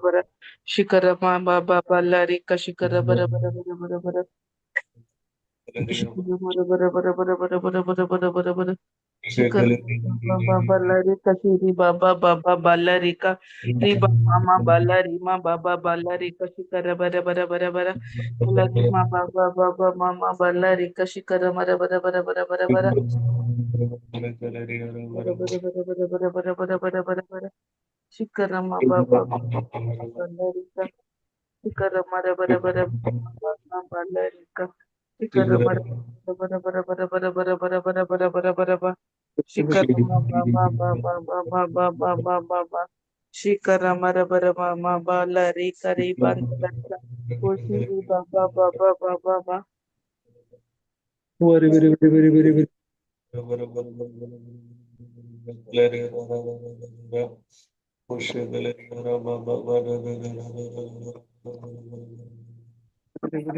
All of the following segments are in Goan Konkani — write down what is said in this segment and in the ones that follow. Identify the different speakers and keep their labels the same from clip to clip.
Speaker 1: बरं शिखर मा बाबा बाला रेखा शिखर बरं बरं बरं बरं बरं शिखर बरं बरं बरं बरं बरं बरं बरं बरं बरं बरं शिखर बाबा बाला रेखा शिरी बाबा बाबा बाला रेखा री बाबा मा बाला रीमा बाबा बाला रेखा शिखर बरं बरं बरं बरं बाला रीमा बाबा बाबा मामा बाला रेखा शिखर बरं बरं बरं बरं बरं बरं बरं बरं बरं बरं बरं बरं बरं बरं बरं बरं शिखर मा बाबा बाला रेखा शिखर बरं बरं बरं बाला रेखा शिखर बरं बरं बरं बरं बरं बरं बरं बरं बरं बरं बरं बरं शिखर मा बा बा बा बा बा बा बा बा बा शिखर मर बर मा मा बा ला रे का रे बांध ला कोशी रे बा बा बा बा बा बा बा
Speaker 2: very very very very very very very very very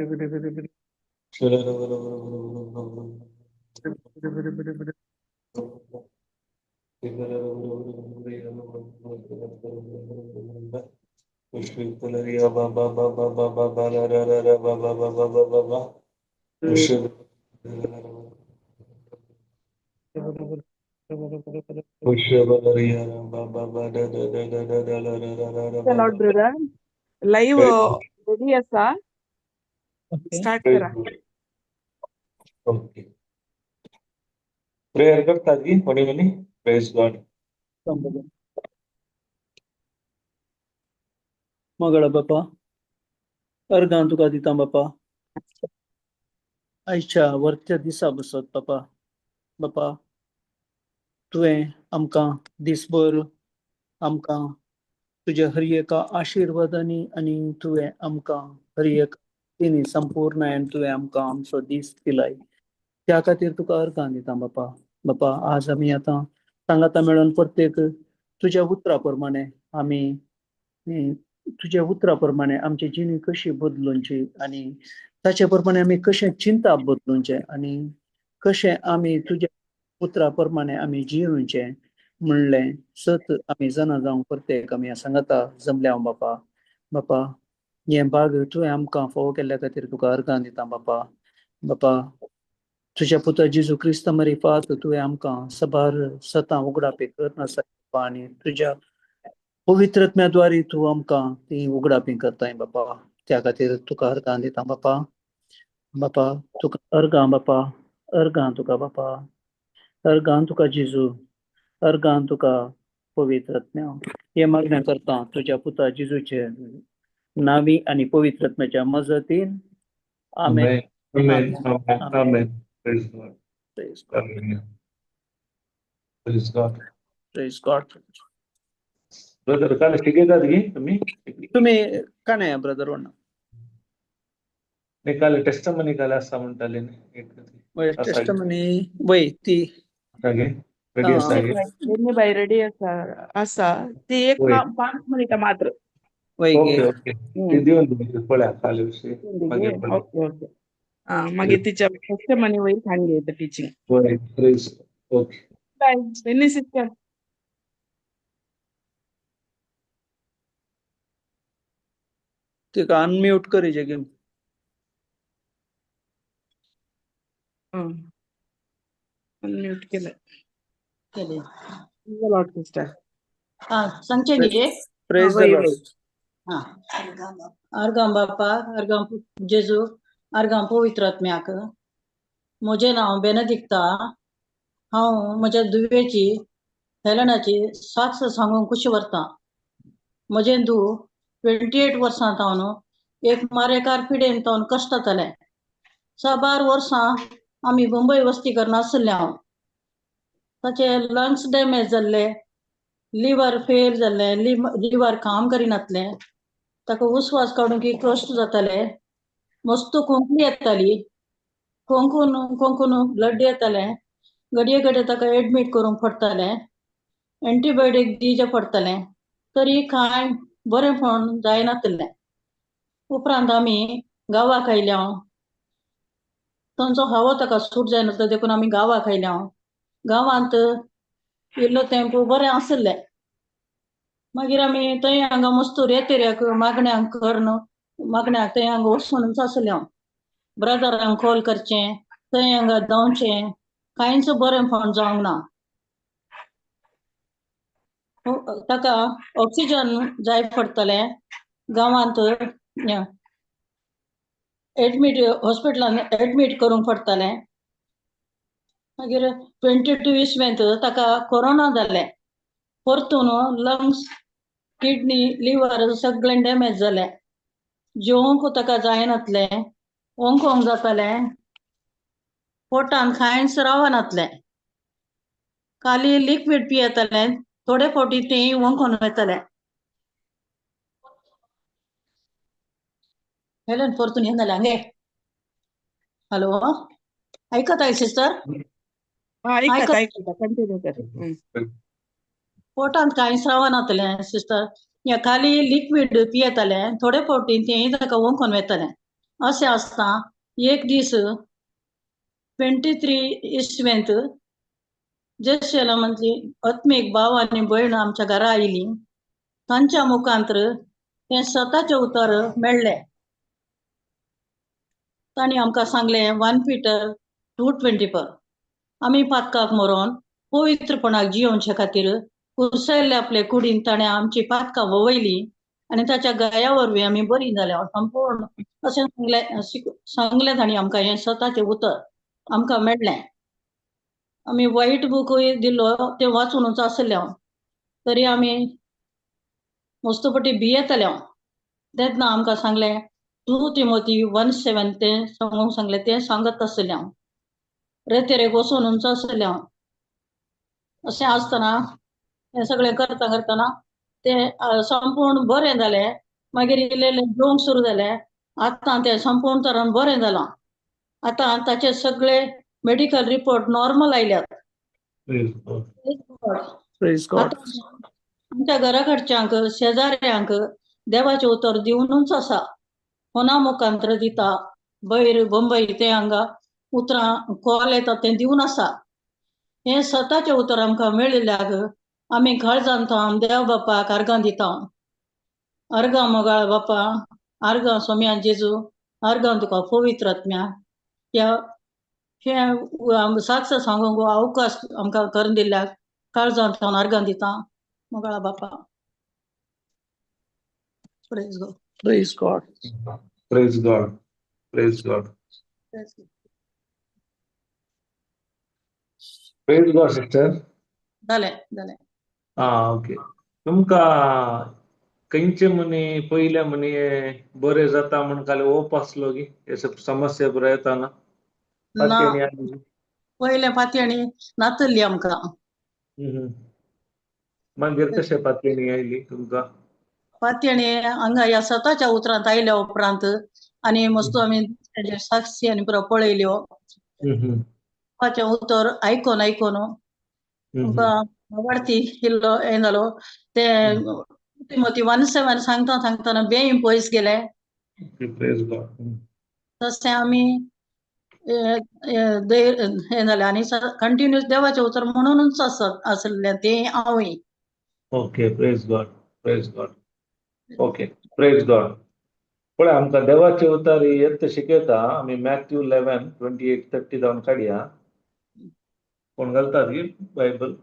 Speaker 2: very very very
Speaker 1: Lord brother live ready असा स्टार्ट करा.
Speaker 3: ओके, प्रेयर करतात की कोणी कोणी? Praise God.
Speaker 2: मगळा बापा, अर्गां तुका दिता बापा. आयच्या वरत्या दिसा बसत बापा. बापा, तुवें आमकां दिसभर आमकां तुज्या हर एका आशिर्वादांनी आनी तुवें आमकां हर एक तिनी संपूर्णायन तुवें आमकां आमचो दीस दिलाय, त्या खातीर तुका अर्गां दिता बापा. बापा, आज आमी आतां सांगाता मेळोन प्रत्येक तुज्या उतरा प्रमाणे आमी तुज्या उतरा प्रमाणे आमची जिणी कशी बदलुची आनी ताचे प्रमाणे आमी कशें चिंता बदलुचें आनी कशें आमी तुज्या उतरा प्रमाणे आमी जिवचें म्हणलें सत आमी जाणा जावंक प्रत्येक आमी सांगाता जमल्या बापा. बापा, हें भाग तुवें आमकां फावो केल्ल्या खातीर तुका अर्गां दिता बापा. बापा, तुज्या पुता जेजू क्रिस्ता मारिफात तुवें आमकां सबार सतां उगडापी करनासा बापा, आनी तुज्या पवित्र आत्म्या तूं आमकां ती उगडापी करताय बापा. त्या खातीर तुका अर्गां दिता बापा. बापा, तुका अर्गां बापा, अर्गां तुका बापा, अर्गां तुका जेजू, अर्गां तुका पवित्र आत्म्या. हे मागणें करता तुज्या पुता जेजूचे नावी आनी पवित्र आत्म्याच्या मजतीन. आमेन.
Speaker 3: Amen. Amen. Amen. Praise God.
Speaker 2: Praise God.
Speaker 3: Hallelujah. Praise God.
Speaker 2: Praise God.
Speaker 3: Brother, काल शिकयतात की तुम्ही?
Speaker 2: तुम्ही का नाही ब्रदर वण्णा?
Speaker 3: नाही, काल टेस्टमनी काल आसा म्हणटाले न्ही एक. आसा.
Speaker 2: टेस्टमनी वय ती.
Speaker 3: गे रेडी आसा गे?
Speaker 1: दोन्ही बाय रेडी असा आसा ती एक
Speaker 3: वय.
Speaker 1: 5 मिनिटां मात्र.
Speaker 2: वय गे.
Speaker 3: ओके ओके, ती दिवन दी पळया काल विषय मागीर पळया.
Speaker 1: ओके ओके, मागीर तिच्या टेस्टमनी वयर सांग घेता टिचींग.
Speaker 3: वय, प्रेज ओके.
Speaker 1: बाय बेनी सिस्टर.
Speaker 2: तिका अनम्यूट करीजे गे.
Speaker 1: अनम्यूट केलं.
Speaker 4: केले.
Speaker 1: Lord sister.
Speaker 4: हा, सांगचे न्ही.
Speaker 2: प्रेज the
Speaker 1: वय,
Speaker 2: लॉर्ड.
Speaker 4: हा, अर्गां बापा, अर्गां जेजू, अर्गां पवित्र आत्म्याक. म्हजें नांव बेनदिक्ता. हांव म्हज्या धुवेची हेलनाची साक्ष सांगूंक खुशी व्हरता. म्हजें धूव 28 वर्सां जावन एक मारेकार पिडेन जावन कश्ट जातालें. साबार वर्सां आमी मुंबय वस्ती करून आशिल्ले. हांव ताचे लंग्स डॅमेज जाल्ले, लिवर फेल जाल्लें, लिवर काम करिनासलें. ताका उस्वास काडूंक कश्ट जाताले, मस्त खोंकली येताली, खोंकून खोंकून ब्लड येतालें. घडये घडये ताका एडमीट करूंक पडटालें, एंटीबायोटीक दिवचें पडटालें, तरी कांय बरेंपण जायनासलें. उपरांत आमी गांवाक आयल्या, थंयचो हवा ताका सूट जायनासलो देखून आमी गांवाक आयल्या. गांवांत इल्लो तेंप बरें आसलें. मागीर आमी थंय हांगा मस्त रेतेऱ्याक मागण्यांक करून मागण्याक थंय हांगा वचूनच आसलें. ब्रदरांक कॉल करचें, थंय हांगा धांवचें, कांयच बरेंपण जावंक ना. ताका ऑक्सिजन जाय पडटलें. गांवांत एडमीट हॉस्पिटलान एडमीट करूंक पडटालें. मागीर 22 इसवेंत ताका कोरोना जालें. परतून लंग्स, किडनी, लिवर सगळें डॅमेज जालें. जेवंक ताका जायनासलें, ओंकोंक जातालें, पोटान कांयच रावनासलें. खाली लिक्वीड पियेतालें, थोडे फावटी तें ओंकोन वयतालें. हेलन परतून हें जालें हांगे. हॅलो, आयकत आहे सिस्टर?
Speaker 1: आयकता आयकता, कंटिन्यू कर.
Speaker 4: पोटांत कांयच रावनासलें सिस्टर. हें खाली लिक्वीड पियेतालें, थोडे फावटी तें ताका ओंकोन वयतालें. अशें आसता एक दीस 23 इसवेंत जेशेला म्हटली आत्मीक भाव आनी भयण आमच्या घरा आयली. तांच्या मुखांत तें सताचें उतर मेळ्ळें. तांणी आमकां सांगलें 1 Peter 2:24, आमी पातकाक मरोन पवित्रपणाक जियोवचे खातीर कुरसायल्ले आपले कुडीन ताणें आमची पातकां वळयली आनी ताच्या गाया वरवीं आमी बरीं जाल्या संपूर्ण अशें सांगलें. सांगलें तांणी आमकां हें सताचें उतर आमकां मेळ्ळें. आमी व्हायट बुकूय दिल्लो तें वाचूनच आसलें हांव, तरी आमी मस्तपटी भियेताले हांव. तेन्ना आमकां सांगलें 2 Timothy 1:7 तें सांगूंक सांगलें, तें सांगत आसलें हांव. रेतेरेक वचूनच आसलें हांव. अशें आसतना हें सगळें करता करतना तें संपूर्ण बरें जालें. मागीर इल्लें इल्लें जेवंक सुरू जालें. आतां तें संपूर्ण तरान बरें जालां. आतां ताचे सगळे मेडिकल रिपोर्ट नॉर्मल आयल्यात.
Speaker 2: Praise God.
Speaker 4: आमच्या घरा कडच्यांक, शेजाऱ्यांक देवाचें उतर दिवनूच आसा. फोना मुखांत्र दिता, बैर बंबई ते हांगा उतरां कॉल येता तें दिवन आसा. हें सताचें उतर आमकां मेळिल्ल्याक आमी काळजान थावन देव बापाक आर्गां दिता. आर्गां मोगाळ बापा, आर्गां सोम्या जेजू, आर्गां तुका पवित्र आत्म्या. ह्या हें साक्ष सांगूंक अवकाश आमकां करून दिल्ल्याक काळजान थावन आर्गां दिता मोगाळ बापा. Praise God.
Speaker 2: Praise God.
Speaker 3: Praise God. Praise God. Praise God sister.
Speaker 4: जालें जालें.
Speaker 3: आं ओके. तुमकां खंयचे म्हणी पयले म्हणी बरें जाता म्हण काल होप आसलो की हे समस्या बरो येता ना?
Speaker 4: ना, पयले पातयेणी नातल्ली आमकां.
Speaker 3: मागीर कशें पातयेणी आयली तुमकां?
Speaker 4: पातयेणी हांगा ह्या सताच्या उतरांत आयल्या उपरांत आनी मस्त आमी साक्षी आनी पुरो पळयल्यो. देवाचें उतर आयकोन आयकोन आमकां वाडती इल्लो हें जालो. तें तिमोती 1:7 सांगता सांगतना बेंय पयस गेले. तशें आमी हें जालें आनी कंटिन्यूस देवाचें उतर म्हणूनच आसलें तें हांवूय.
Speaker 3: Okay, praise God. Praise God. Okay, praise God. पळय आमकां देवाचें उतर येत शिकयता. आमी मॅथ्यू 11:28-30 जावन काडया. कोण घालतात की बायबल?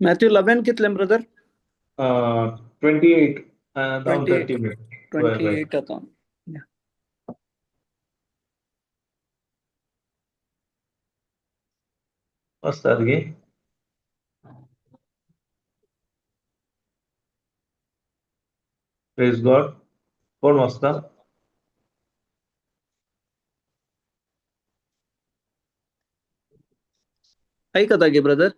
Speaker 2: मॅथ्यू 11 कितले ब्रदर?
Speaker 3: 28 जावन 30.
Speaker 2: 28 आतां.
Speaker 3: असतात गे? Praise God. कोण वाचता?
Speaker 2: आयकता गे ब्रदर?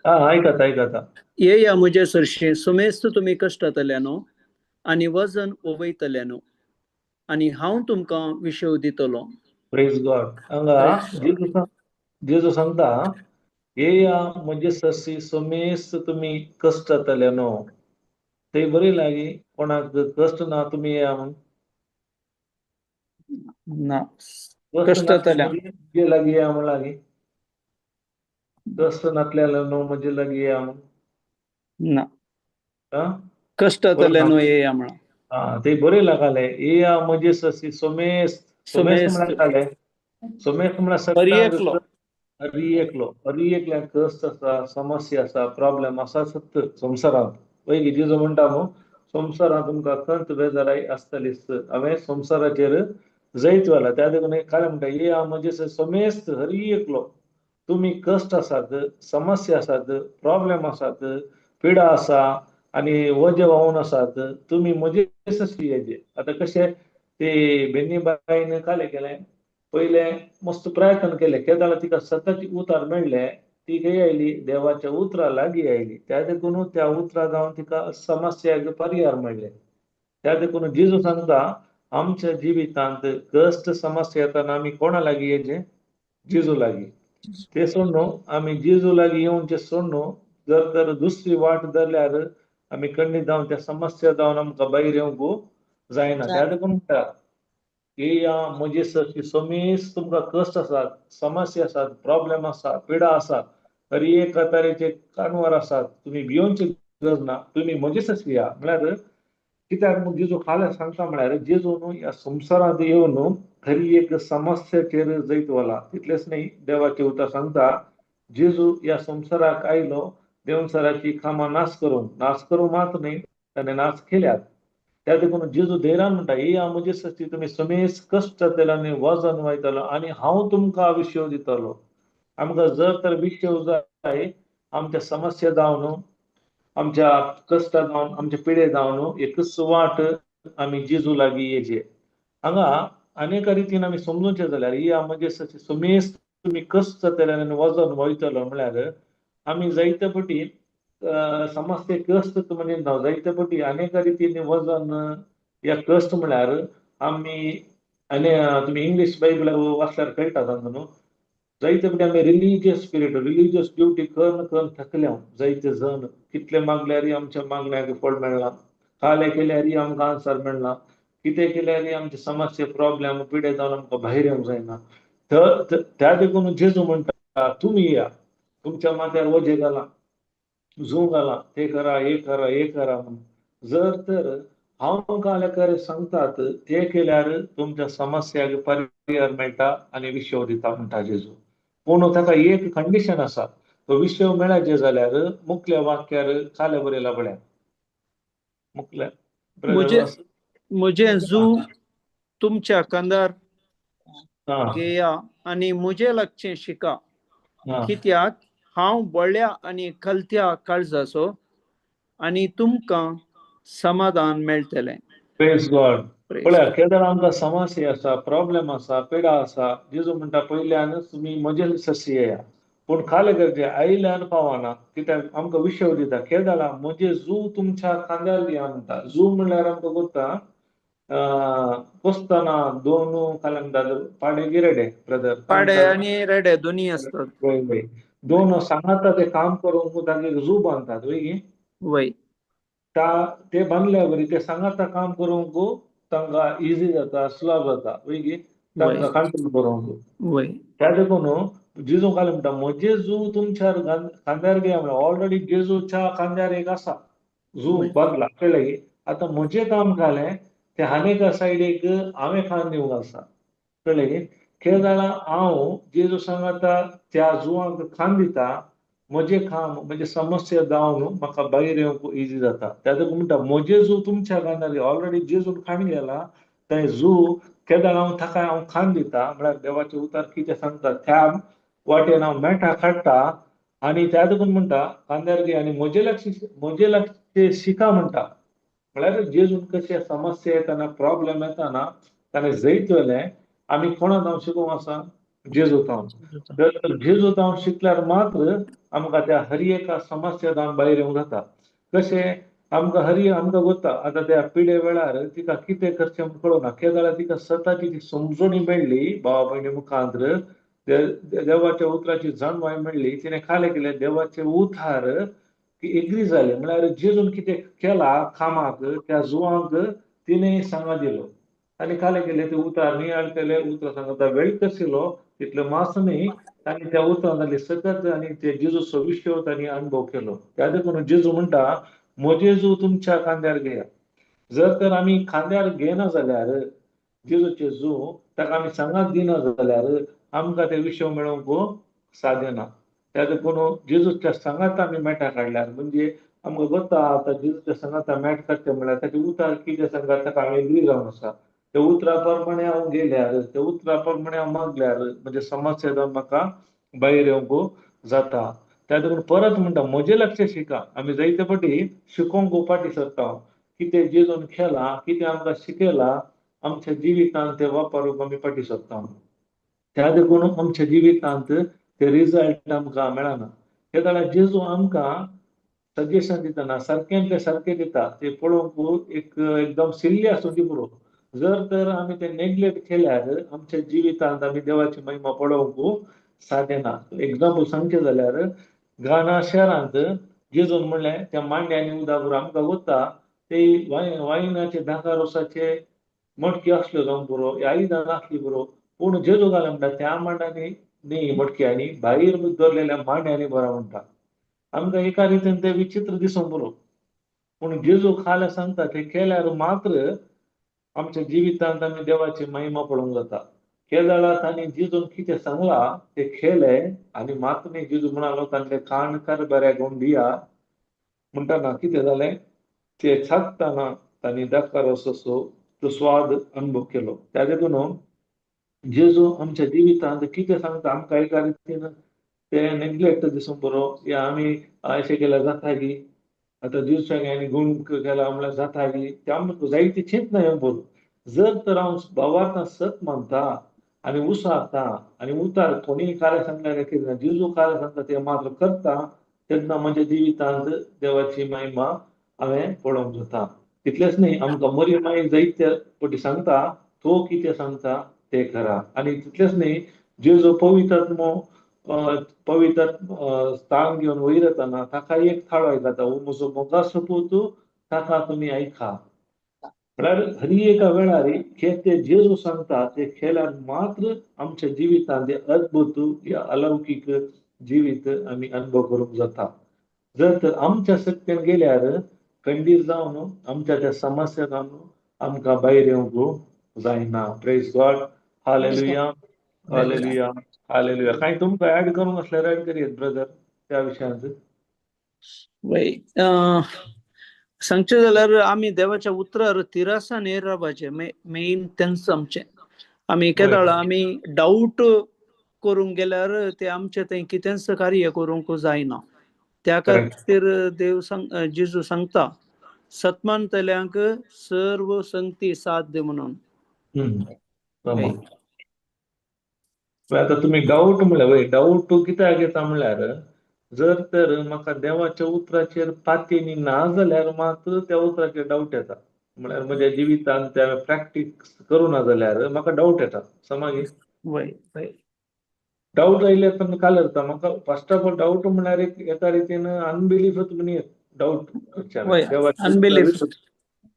Speaker 3: हा, आयकता आयकता.
Speaker 2: येया म्हजे सरशी सुमेस्त तुमी कश्टातल्यानो आनी वजन ओवयतल्यानो आनी हांव तुमकां विशव दितलो.
Speaker 3: प्रेज गॉड. हांगा जेजू सांगता, येया म्हजे सरशी समेस्त तुमी कश्टातल्यानो. ते बरी लागी कोणाक कश्ट ना तुमी येया म्हूण?
Speaker 2: ना, कश्टातल्या.
Speaker 3: म्हजे लागीं येया म्हण लागीं. कश्ट नातल्यानो म्हजे लागीं येया म्हूण?
Speaker 2: ना,
Speaker 3: आं,
Speaker 2: कश्टातल्यानो येया म्हणा.
Speaker 3: आं, ते बरें लागले. येया म्हजे सरशी समेस्त. समेस्त म्हळ्यार काले समेस्त म्हळ्यार
Speaker 2: हर एकलो.
Speaker 3: हरी एकलो. हरी एकल्याक कश्ट आसा, समस्या आसा, प्रॉब्लेम आसा सत्य संवसारांत. वय जेजू म्हणटा न्हू, संवसारांत तुमकां खंत बेजाराय आसतलीच, हांवें संवसाराचेर जैत व्हेला. त्या देखून काल म्हणटा, येया म्हजे समेस्त हरी एकलो तुमी कश्ट आसात, समस्या आसात, प्रॉब्लेम आसात, पिडा आसा आनी वजें व्हांवून आसात, तुमी म्हजे सरशी येजे. आतां कशें ते बेन्नीबायन कालें केलें, पयलें मस्त प्रयत्न केले, केदाळा तिका सताची उतार मेळ्ळें, ती खंय आयली? देवाच्या उतरा लागीं आयली. त्या देखून त्या उतरा जावन तिका समस्याक परिहार मेळ्ळें. त्या देखून जेजू सांगता, आमच्या जिवितांत कश्ट समस्या येताना आमी कोणा लागीं येचें? जेजू लागीं. ते सोडून आमी जेजू लागीं येवचें सोडून जर तर दुसरी वाट धरल्यार आमी खंडीत जावन त्या समस्या जावन आमकां भायर येवंक जायना. त्या देखून म्हणटा, येया म्हजे सरशी समेस्त तुमकां कश्ट आसात, समस्या आसात, प्रॉब्लेम आसा, पिडा आसा, हर एक तरेचे कानवार आसात, तुमी भियोवची गरज ना, तुमी म्हजे सरशी या. म्हळ्यार कित्याक म्हूण जेजू खाला सांगता म्हळ्यार जेजू न्हू ह्या संवसारांत येवन न्हू खरी एक समस्याचेर जैत व्हला. तितलेंच न्ही, देवाचें उतर सांगता, जेजू ह्या संवसाराक आयलो देवसराची कामां नाश करूंक. नाश करूंक मात न्ही, ताणें नाश केल्यात. त्या देखून जेजू धैर्यान म्हणटा, येया म्हजे सरशी तुमी समेस्त कश्ट जातले आनी वजन वयतलो आनी हांव तुमकां विशव दितलो. आमकां जर तर विशव जाय, आमच्या समस्या जावन, आमच्या कश्टां जावन, आमच्या पिडे जावन, एकच वाट, आमी जेजू लागीं येचे. हांगा अनेक रितीन आमी समजूचें जाल्यार, येया म्हजे सरशी समेस्त तुमी कश्ट जातले आनी वजन वयतलो म्हळ्यार आमी जायते पटी समस्या कश्ट म्हणजे जायते पटी अनेक रितीन वजन या कश्ट म्हळ्यार आमी, आनी तुमी इंग्लीश बायबल वाचल्यार कळटा तांकां न्हू, जायते पटी आमी रिलीजियस स्पिरीट, रिलीजियस ड्युटी करून करून थकल्या. जायते जण कितले मागल्यारय आमच्या मागण्याक फळ मेळना, काले केल्यारय आमकां आन्सर मेळना, कितें केल्यारय आमचे समस्या प्रॉब्लेम पिडे जावन आमकां भायर येवंक जायना. तर त्या देखून जेजू म्हणटा, तुमी या, तुमच्या माथ्यार वजें घालां, जूं घालां, ते करा, हे करा, हे करा म्हणून. जर तर हांव काले खरें सांगतात ते केल्यार तुमच्या समस्याक परिहार मेळटा आनी विशव दिता म्हणटा जेजू. पूण ताका एक कंडिशन आसा, तो विशव मेळचे जाल्यार मुखल्या वाक्यार काले बरयला पळया, मुखल्या.
Speaker 2: म्हजे म्हजें जू तुमच्या कांदार घेया आनी म्हजे लागचें शिका, कित्याक हांव बळ्या आनी खलत्या काळजाचो आनी तुमकां समाधान मेळटलें.
Speaker 3: प्रेज गॉड. पळया, केदळ आमकां समस्या आसा, प्रॉब्लेम आसा, पिडा आसा, जेजू म्हणटा पयल्यान तुमी म्हजे सरशी येया. पूण खाले गरजे आयल्यान पावना, कित्याक आमकां विशव दिता. केदळा म्हजे जू तुमच्या खांद्यार दिया म्हणटा. जू म्हणल्यार आमकां कोत्ता पोसतना दोन खाले म्हणटात पाडे गिरडे ब्रदर,
Speaker 2: पाडे आनी रेडे दोनी आसतात.
Speaker 3: वय वय, दोन सांगाता ते काम करूंक तांगे जू बांदतात वय गी?
Speaker 2: वय.
Speaker 3: ते बांदल्या बरी ते सांगाता काम करूंक तांकां इजी जाता, सुलाभ जाता वय गी, तांकां कंट्रोल करूंक.
Speaker 2: वय.
Speaker 3: त्या देखून जेजू काल म्हणटा म्हजे जू तुमच्या खांद्यार घेया म्हणल्यार ऑलरेडी जेजूच्या खांद्यार एक आसा जू बांदला, कळ्ळें की? आतां म्हजें काम घालें ते आनीक सायडीक हांवें खांद दिवंक आसा, कळ्ळें की? कितें जाणां हांव जेजू सांगाता त्या जुवांक खांद दिता, म्हजें काम म्हजें समस्या जावन म्हाका भायर येवंक इजी जाता. त्या देखून म्हणटा म्हजें जू तुमच्या खांद्यार, ऑलरेडी जेजून खांद गेला तें जू केदाळ हांव ताका हांव खांद दिता म्हळ्यार देवाचें उतर कितें सांगता त्या वाटेन हांव मेठां काडटा आनी त्या देखून म्हणटा खांद्यार घे आनी म्हजे लक्ष म्हजे लक्ष शिका म्हणटा. म्हळ्यार जेजून कशे समस्या येताना, प्रॉब्लेम येताना ताणें जैतलें. आमी कोणा जावन शिकोवंक आसा? जेजू जावन. तर जेजू जावन शिकल्यार मात्र आमकां त्या हर एका समस्या जावन भायर येवंक जाता. कशें आमकां हरी आमकां गोता आतां त्या पिडे वेळार तिका कितें करचें म्हूण कळना. केदळा तिका सताची ती समजणी मेळ्ळी भावा भयणी मुखांत्र, देवाच्या उतराची जाणवाय मेळ्ळी. तिणें खालें केलें देवाचे उतार एग्री जालें. म्हळ्यार जेजून कितें केला कामाक त्या जुवांक तिणें सांगा दिलो आनी खालें केलें ते उतार नियाळ केले. उतरां सांगता वेळ कसिलो तितले मास न्ही आनी त्या उतरां जाली सकत आनी ते जेजूचो विश्व तांणी अणभव केलो. त्या देखून जेजू म्हणटा म्हजें जू तुमच्या खांद्यार घेया. जर तर आमी खांद्यार घेयना जाल्यार जेजूचे जू ताका आमी सांगात दिना जाल्यार आमकां ते विश्व मेळोवंक साध्य ना. त्या देखून जेजूच्या सांगात आमी मेटां काडल्यार म्हणजे आमकां गोता आतां जेजूच्या सांगाता मेट काडचें म्हळ्यार ताचे उतार कितें सांगता ताका हांव एग्री जावन आसा. त्या उतरा प्रमाणे हांव गेल्यार, त्या उतरा प्रमाणे हांव मागल्यार म्हणजे समस्या जावन म्हाका भायर येवंक जाता. त्या देखून परत म्हणटा म्हजें लक्ष शिका. आमी जायते फावटी शिकोवंक फाटीं सरता. कितें जेजून केलां, कितें आमकां शिकयलां आमच्या जिवितांत तें वापरूंक आमी फाटीं सरता. त्या देखून आमच्या जिवितांत ते रिजल्ट आमकां मेळना. ते जाल्यार जेजू आमकां सजेशन दितना सारकें तें सारकें दिता. ते पळोवंक एक एकदम सिल्ली आसूं ती पुरो. जर तर आमी ते नेग्लेक्ट केल्यार आमच्या जिवितांत आमी देवाची महिमा पळोवंक साध्य ना. एग्जाम्पल सांगचें जाल्यार गाना शहरांत जेजून म्हणलें त्या मांड्यांनी उदक पुरो आमकां वता ते वायनाचे धाका रोसाचे मटकी आसल्यो जावंक पुरो, आयदनां आसली पुरो, पूण जेजू घालें म्हणटा त्या मांड्यांनी न्ही मटक्यांनी भायर दवरलेल्या मांड्यांनी बरो म्हणटा. आमकां एका रितीन ते विचित्र दिसूंक पुरो, पूण जेजू खाल्या सांगता ते केल्यार मात्र आमच्या जिवितांत आमी देवाची महिमा पळोवंक जाता. केदळा तांणी जेजून कितें सांगलां ते केलें आनी मात्र न्ही जेजू म्हणालो तांचे कान कारभाऱ्याक घेवन दिया म्हणटना कितें जालें ते छाततना तांणी दाखरो असो तो स्वाद अनुभव केलो. त्या देखून जेजू आमच्या जिवितांत कितें सांगता आमकां एका रितीन ते नेग्लेक्ट दिसूंक बरो या आमी अशें केल्यार जाता की आतां जेजूच्या आनी गुण केला म्हणल्यार जाता की ते आमकां जायती चिंतना येवंक बरो. जर तर हांव भावार्थान सत मानता आनी उसारता आनी उतार कोणीय कार्य सांगल्यार कितें जेजू कार्य सांगता तें मात्र करता तेन्ना म्हज्या जिवितांत देवाची महिमा हांवें पळोवंक जाता. तितलेंच न्ही आमकां मरी माई जायते पटी सांगता तो कितें सांगता ते करा. आनी तितलेंच न्ही जेजू पवित्रात्मो पवित्र स्थान घेवन वयर येताना ताका एक थाळो आयकता, हो म्हजो मोगाचो पूत ताका तुमी आयका. म्हळ्यार हरी एका वेळार हे ते जेजू सांगता ते केल्यार मात्र आमच्या जिवितांत ते अद्भुत या अलौकीक जिवीत आमी अनुभव करूंक जाता. जर तर आमच्या शक्तीन गेल्यार खंडीत जावन आमच्या त्या समस्या जावन आमकां भायर येवंक जायना. Praise God. Hallelujah, hallelujah, hallelujah. कांय तुमकां ऍड करूंक आसल्यार ऍड करयेत ब्रदर त्या विशयांत.
Speaker 2: वय सांगचें जाल्यार आमी देवाच्या उतरार तिरासान हेर रावपाचें मेन तेंच आमचें. आमी केदळ आमी डावट करूंक गेल्यार ते आमचें थंय कितेंच कार्य करूंक जायना. त्या खातीर देव जेजू सांगता सतमानतल्यांक सर्व संगती साथ दी म्हणून.
Speaker 3: आतां तुमी डावट म्हणल्यार वय डावट कित्याक येता म्हणल्यार जर तर म्हाका देवाच्या उतराचेर पातयेनी ना जाल्यार मात्र त्या उतराचेर डावट येता. म्हळ्यार म्हज्या जिवितांत ते हांवें प्रॅक्टीस करूं ना जाल्यार म्हाका डावट येता. समज
Speaker 2: वय वय
Speaker 3: डावट आयल्यार तुमी काल येता म्हाका. फर्स्ट ऑफ ऑल डावट म्हणल्यार एक एका रितीन अनबिलीफ म्हणयेत डावट
Speaker 2: अनबिलीफ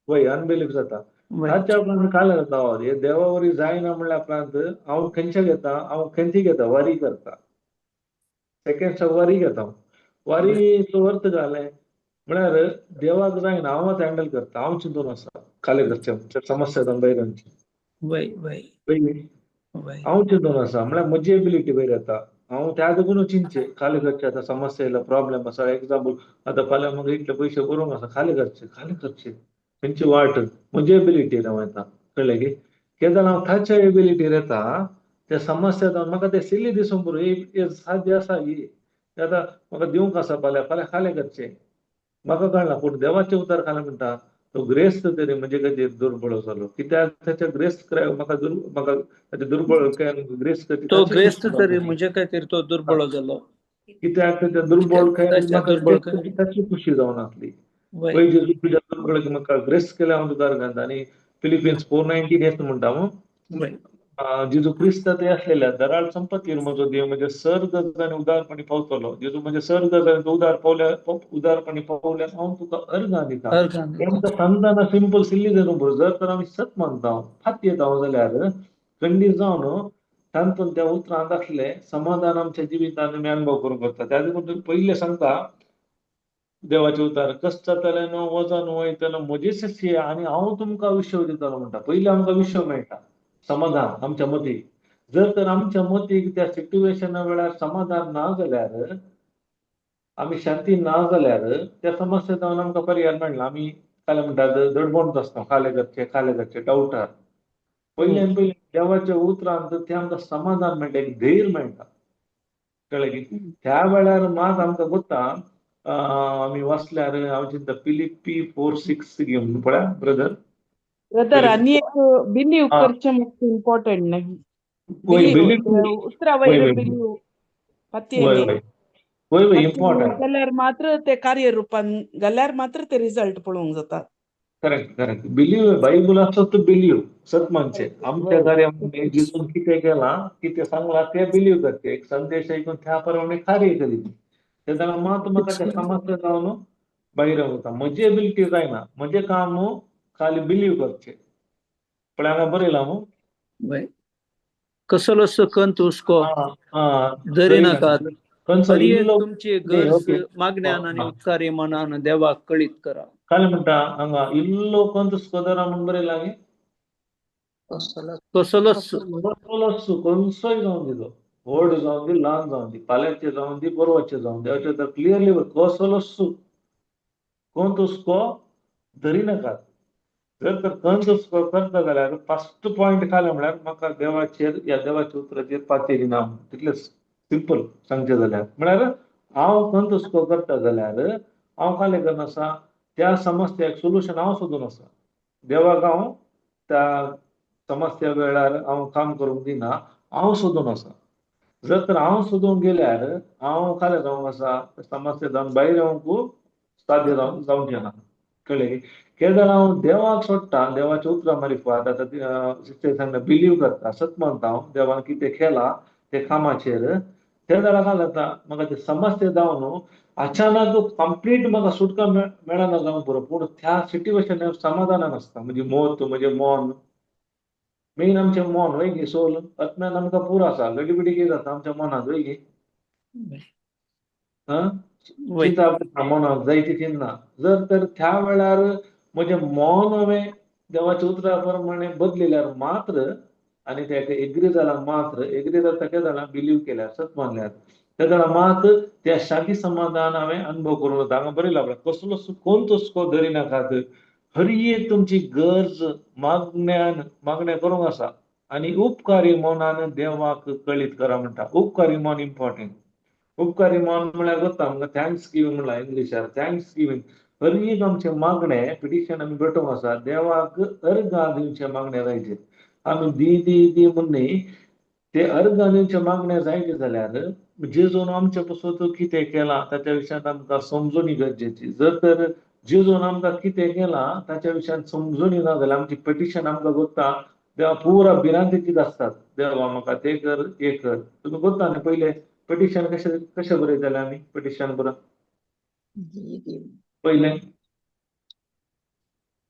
Speaker 3: वय अनबिलीफ जाता. ताच्या उपरांत काल येता हे देवा वरी जायना म्हणल्या उपरांत हांव खंयच्या घेता, हांव खंयची घेता वारी करता. सेकेंड स्टेप वारी घेता. वारीचो अर्थ जालें म्हळ्यार देवाक जायना हांव आतां हँडल करता, हांव चिंतून आसा खाली करचें समस्या जावन भायर येवची.
Speaker 2: वय वय
Speaker 3: हांव चिंतून आसा म्हळ्यार म्हजी एबिलिटी वयर येता. हांव त्या देखून चिंतचें खाली करचें. आतां समस्या येयला प्रॉब्लेम आसा. एग्जाम्पल आतां फाल्यां म्हाका इतले पयशे बरोवंक आसा, खाली करचे खाली करचे खंयची वाट म्हजी एबिलिटीर हांव येता. कळ्ळें की केन्ना हांव ताच्या एबिलिटीर येता त्या समस्या जावन म्हाका ते सिल्ली दिसूंक पुरो हे साध्य आसा ही आतां म्हाका दिवंक आसा फाल्यां, फाल्यां खालें करचें म्हाका कळना. पूण देवाचें उतर खालें म्हणटा तो ग्रेस्त तरी म्हणजे खातीर दुर्बळ जालो. कित्याक ताच्या ग्रेस्त म्हाका म्हाका ताच्या दुर्बळ ग्रेस्त
Speaker 2: तो ग्रेस्त तरी म्हणजे खातीर तो दुर्बळ जालो.
Speaker 3: कित्याक ताच्या दुर्बळ म्हाका ताची खुशी जावन आसली. वय जेजू तुज्या दुर्बळ म्हाका ग्रेस्त केल्या हांव तुका घालता. आनी फिलिपिन्स 4:19 हेच म्हणटा जेजू क्रिस्त ते आसलेल्या दराळ संपत्तीर म्हजो देव म्हणजे सर गजानी उदारपणी पावतलो. जेजू म्हणजे सर गजानी उदार पावल्या उदारपणी पावल्यार हांव तुका अर्गां दिता. आमकां सांगतना सिंपल सिल्ली जावन जर तर आमी सत मानता फात येता जाल्यार खंडीत जावन तातूंत त्या उतरांत आसले समाधान आमच्या जिवितान आमी अनुभव करूंक करता. त्या देखून पयलें सांगता देवाचे उतार कश्ट जातलें न्हू वजन वयतलो म्हजे शिष्य आनी हांव तुमकां विश्व दितलो म्हणटा. पयलीं आमकां विश्व मेळटा समाधान आमच्या मतीक. जर तर आमच्या मतीक त्या सिट्युएशना वेळार समाधान ना जाल्यार आमी शांती ना जाल्यार त्या समस्या जावन आमकां पर्याय मेळना. आमी काल म्हणटात दडबोणत आसता खाले करचे खाले करचे डावटार. पयल्यान पयलीं देवाच्या उतरांत तें आमकां समाधान मेळटा, एक धैर्य मेळटा. कळ्ळें की त्या वेळार मात आमकां गोता आमी वाचल्यार हांव चिंता फिलिप्पी 4:6 घेवन पळया ब्रदर.
Speaker 1: ब्रदर आनी एक बिलीव करचें मातशें इम्पॉर्टंट न्ही. उतरा वयर बिलीव
Speaker 3: वय वय इम्पॉर्टंट
Speaker 1: जाल्यार मात्र ते कार्य रुपान जाल्यार मात्र ते रिजल्ट पळोवंक जाता.
Speaker 3: Correct correct. बिलीव बायबल आसा तो बिलीव सत मानचे आमच्या कार्यामध्ये जेजून कितें केलां कितें सांगलां तें बिलीव करचें. एक संदेश ऐकून त्या प्रमाणे कार्य करीत तेन्ना मात म्हाका तें समस्या जावन भायर वता. म्हजी एबिलिटी जायना, म्हजें काम खाली बिलीव करचें. पण हांगा बरयलां मू
Speaker 2: कसलोच कंत हुस्को धरी नाकात, तुमची गरज मागण्यान आनी उपकारी मनान देवाक कळीत करा.
Speaker 3: काय म्हणटा हांगा इल्लो कंत हुस्को धरा म्हूण बरयलां गे.
Speaker 2: कसलोच
Speaker 3: कसलोच खंयचोय जावन दी, तो व्हड जावन दी ल्हान जावन दी, फाल्यांचे जावन दी परवाचे जावन दी, अशें तर क्लियरली कसलोच कंत हुस्को धरी नाकात. जर तर कंत हुस्को करता जाल्यार फर्स्ट पॉयंट खालें म्हळ्यार म्हाका देवाचेर ह्या देवाच्या उतराचेर पातयेली ना, तितलेंच सिंपल सांगचें जाल्यार. म्हळ्यार हांव कंत हुस्को करता जाल्यार हांव खालें करना आसा त्या समस्याक सोल्युशन हांव सोदून आसा. देवाक हांव त्या समस्या वेळार हांव काम करूंक दिना, हांव सोदून आसा. जर तर हांव सोदूंक गेल्यार हांव खालें जावंक आसा समस्या जावन भायर येवंक साध्य जावचें ना. कळ्ळें? केन्ना हांव देवाक सोडटा, देवाच्या उतरां मारिफात आतां सिस्टर सांगता बिलीव करता, सत मानता हांव देवान कितें केलां ते कामाचेर, ते जाल्यार काय जाता म्हाका ते समस्या जावन अचानक कंप्लीट म्हाका सुटका मेळना जावंक पुरो, पूण त्या सिट्युएशनार समाधानान आसता. म्हणजे मत म्हजें मन मेन आमचें मन वय गी सोल आत्म्यान आमकां पुरो आसा. गडबिडी कितें जाता आमच्या मनांत वय गी चिंता मनांत जायती चिंतना. जर तर त्या वेळार म्हजें मन हांवें देवाच्या उतरा प्रमाणे बदलिल्यार मात्र आनी तेका एग्री जाला मात्र, एग्री जाता कितें जालां बिलीव केल्यार सत मानल्यार तेन्ना मात त्या शांती समाधान हांवें अनुभव करूंक जाता. हांगा बरयलां पळय कसलो कोण हुस्को धरी नाकात, हर एक तुमची गरज मागण्यान मागण्या करूंक आसा आनी उपकारी मनान देवाक कळीत करा म्हणटा. उपकारी मन इम्पॉर्टंट. उपकारी मन म्हळ्यार जाता आमकां thanks giving म्हणलां इंग्लिशार thanks giving. हर एक आमचें मागणें पिटिशन आमी भेटोवंक आसा देवाक अर्गां दिवचें मागणें जायचे. आमी दी दी दी म्हूण न्ही, ते अर्गां दिवचें मागणें जायचे जाल्यार जेजून आमचे पसून कितें केलां ताच्या विशयांत आमकां समजूनी गरजेची. जर तर जेजून आमकां कितें केलां ताच्या विशयांत समजूनी ना जाल्यार आमची पिटिशन आमकां गोत्ता देवा पुरा भिरांतेचीच आसतात. देवा म्हाका तें कर हें कर. तुमी गोत्ता न्ही पयलें पिटिशन कशें कशें बरयताले आमी पिटिशन बरो पयलें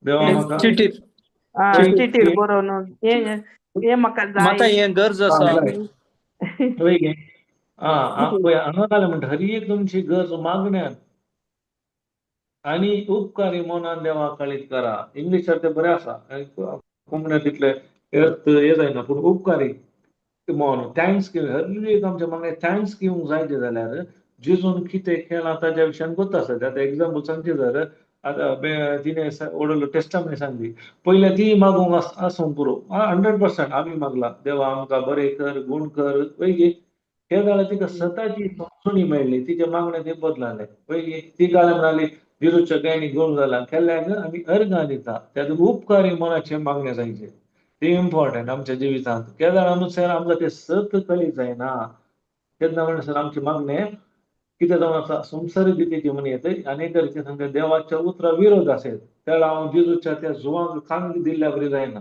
Speaker 3: देवा म्हाका
Speaker 1: चिटीर बरोवन हें म्हाका
Speaker 2: म्हाका
Speaker 1: जाय.
Speaker 2: हें गरज आसा.
Speaker 3: वय गे आं पळय हांगा घालें म्हणटा हर एक तुमची गरज मागण्यान आनी उपकारी मनान देवाक कळीत करा. इंग्लिशार तें बरें आसा, कोंकण्यात तितलें हें जायना, पूण उपकारी मन thanks giving हर एक आमच्या मागणें thanks giving जायते जाल्यार जेजून कितें केलां ताच्या विशयान गोत आसा. आतां एग्जाम्पल सांगचें जाल्यार आतां तिणें ओडलो टेस्टामेंट सांगली पयलें ती मागूंक आसूंक पुरो 100% आमी मागला देवा आमकां बरें कर गूण कर वय गे. हे जाल्यार तिका सताची समजणी मेळ्ळी, तिचें मागणें तें बदलालें वय गे. ती गाय म्हणाली जेजूच्या गायनी गुण जाला केल्ल्याक आमी अर्गां दिता. त्या उपकारी मनाचे मागणे जायचे, ते इम्पॉर्टंट आमच्या जिवितांत. केन्ना अनुसार आमकां ते सत कळी जायना तेन्ना म्हणसर आमचे मागणे कितें जावन आसा, संवसारी रितीची म्हण येत आनी एका रितीन सांगता देवाच्या उतरा विरोध आसेत. त्या हांव जेजूच्या त्या जुवांक खांद दिल्ल्या बरी जायना.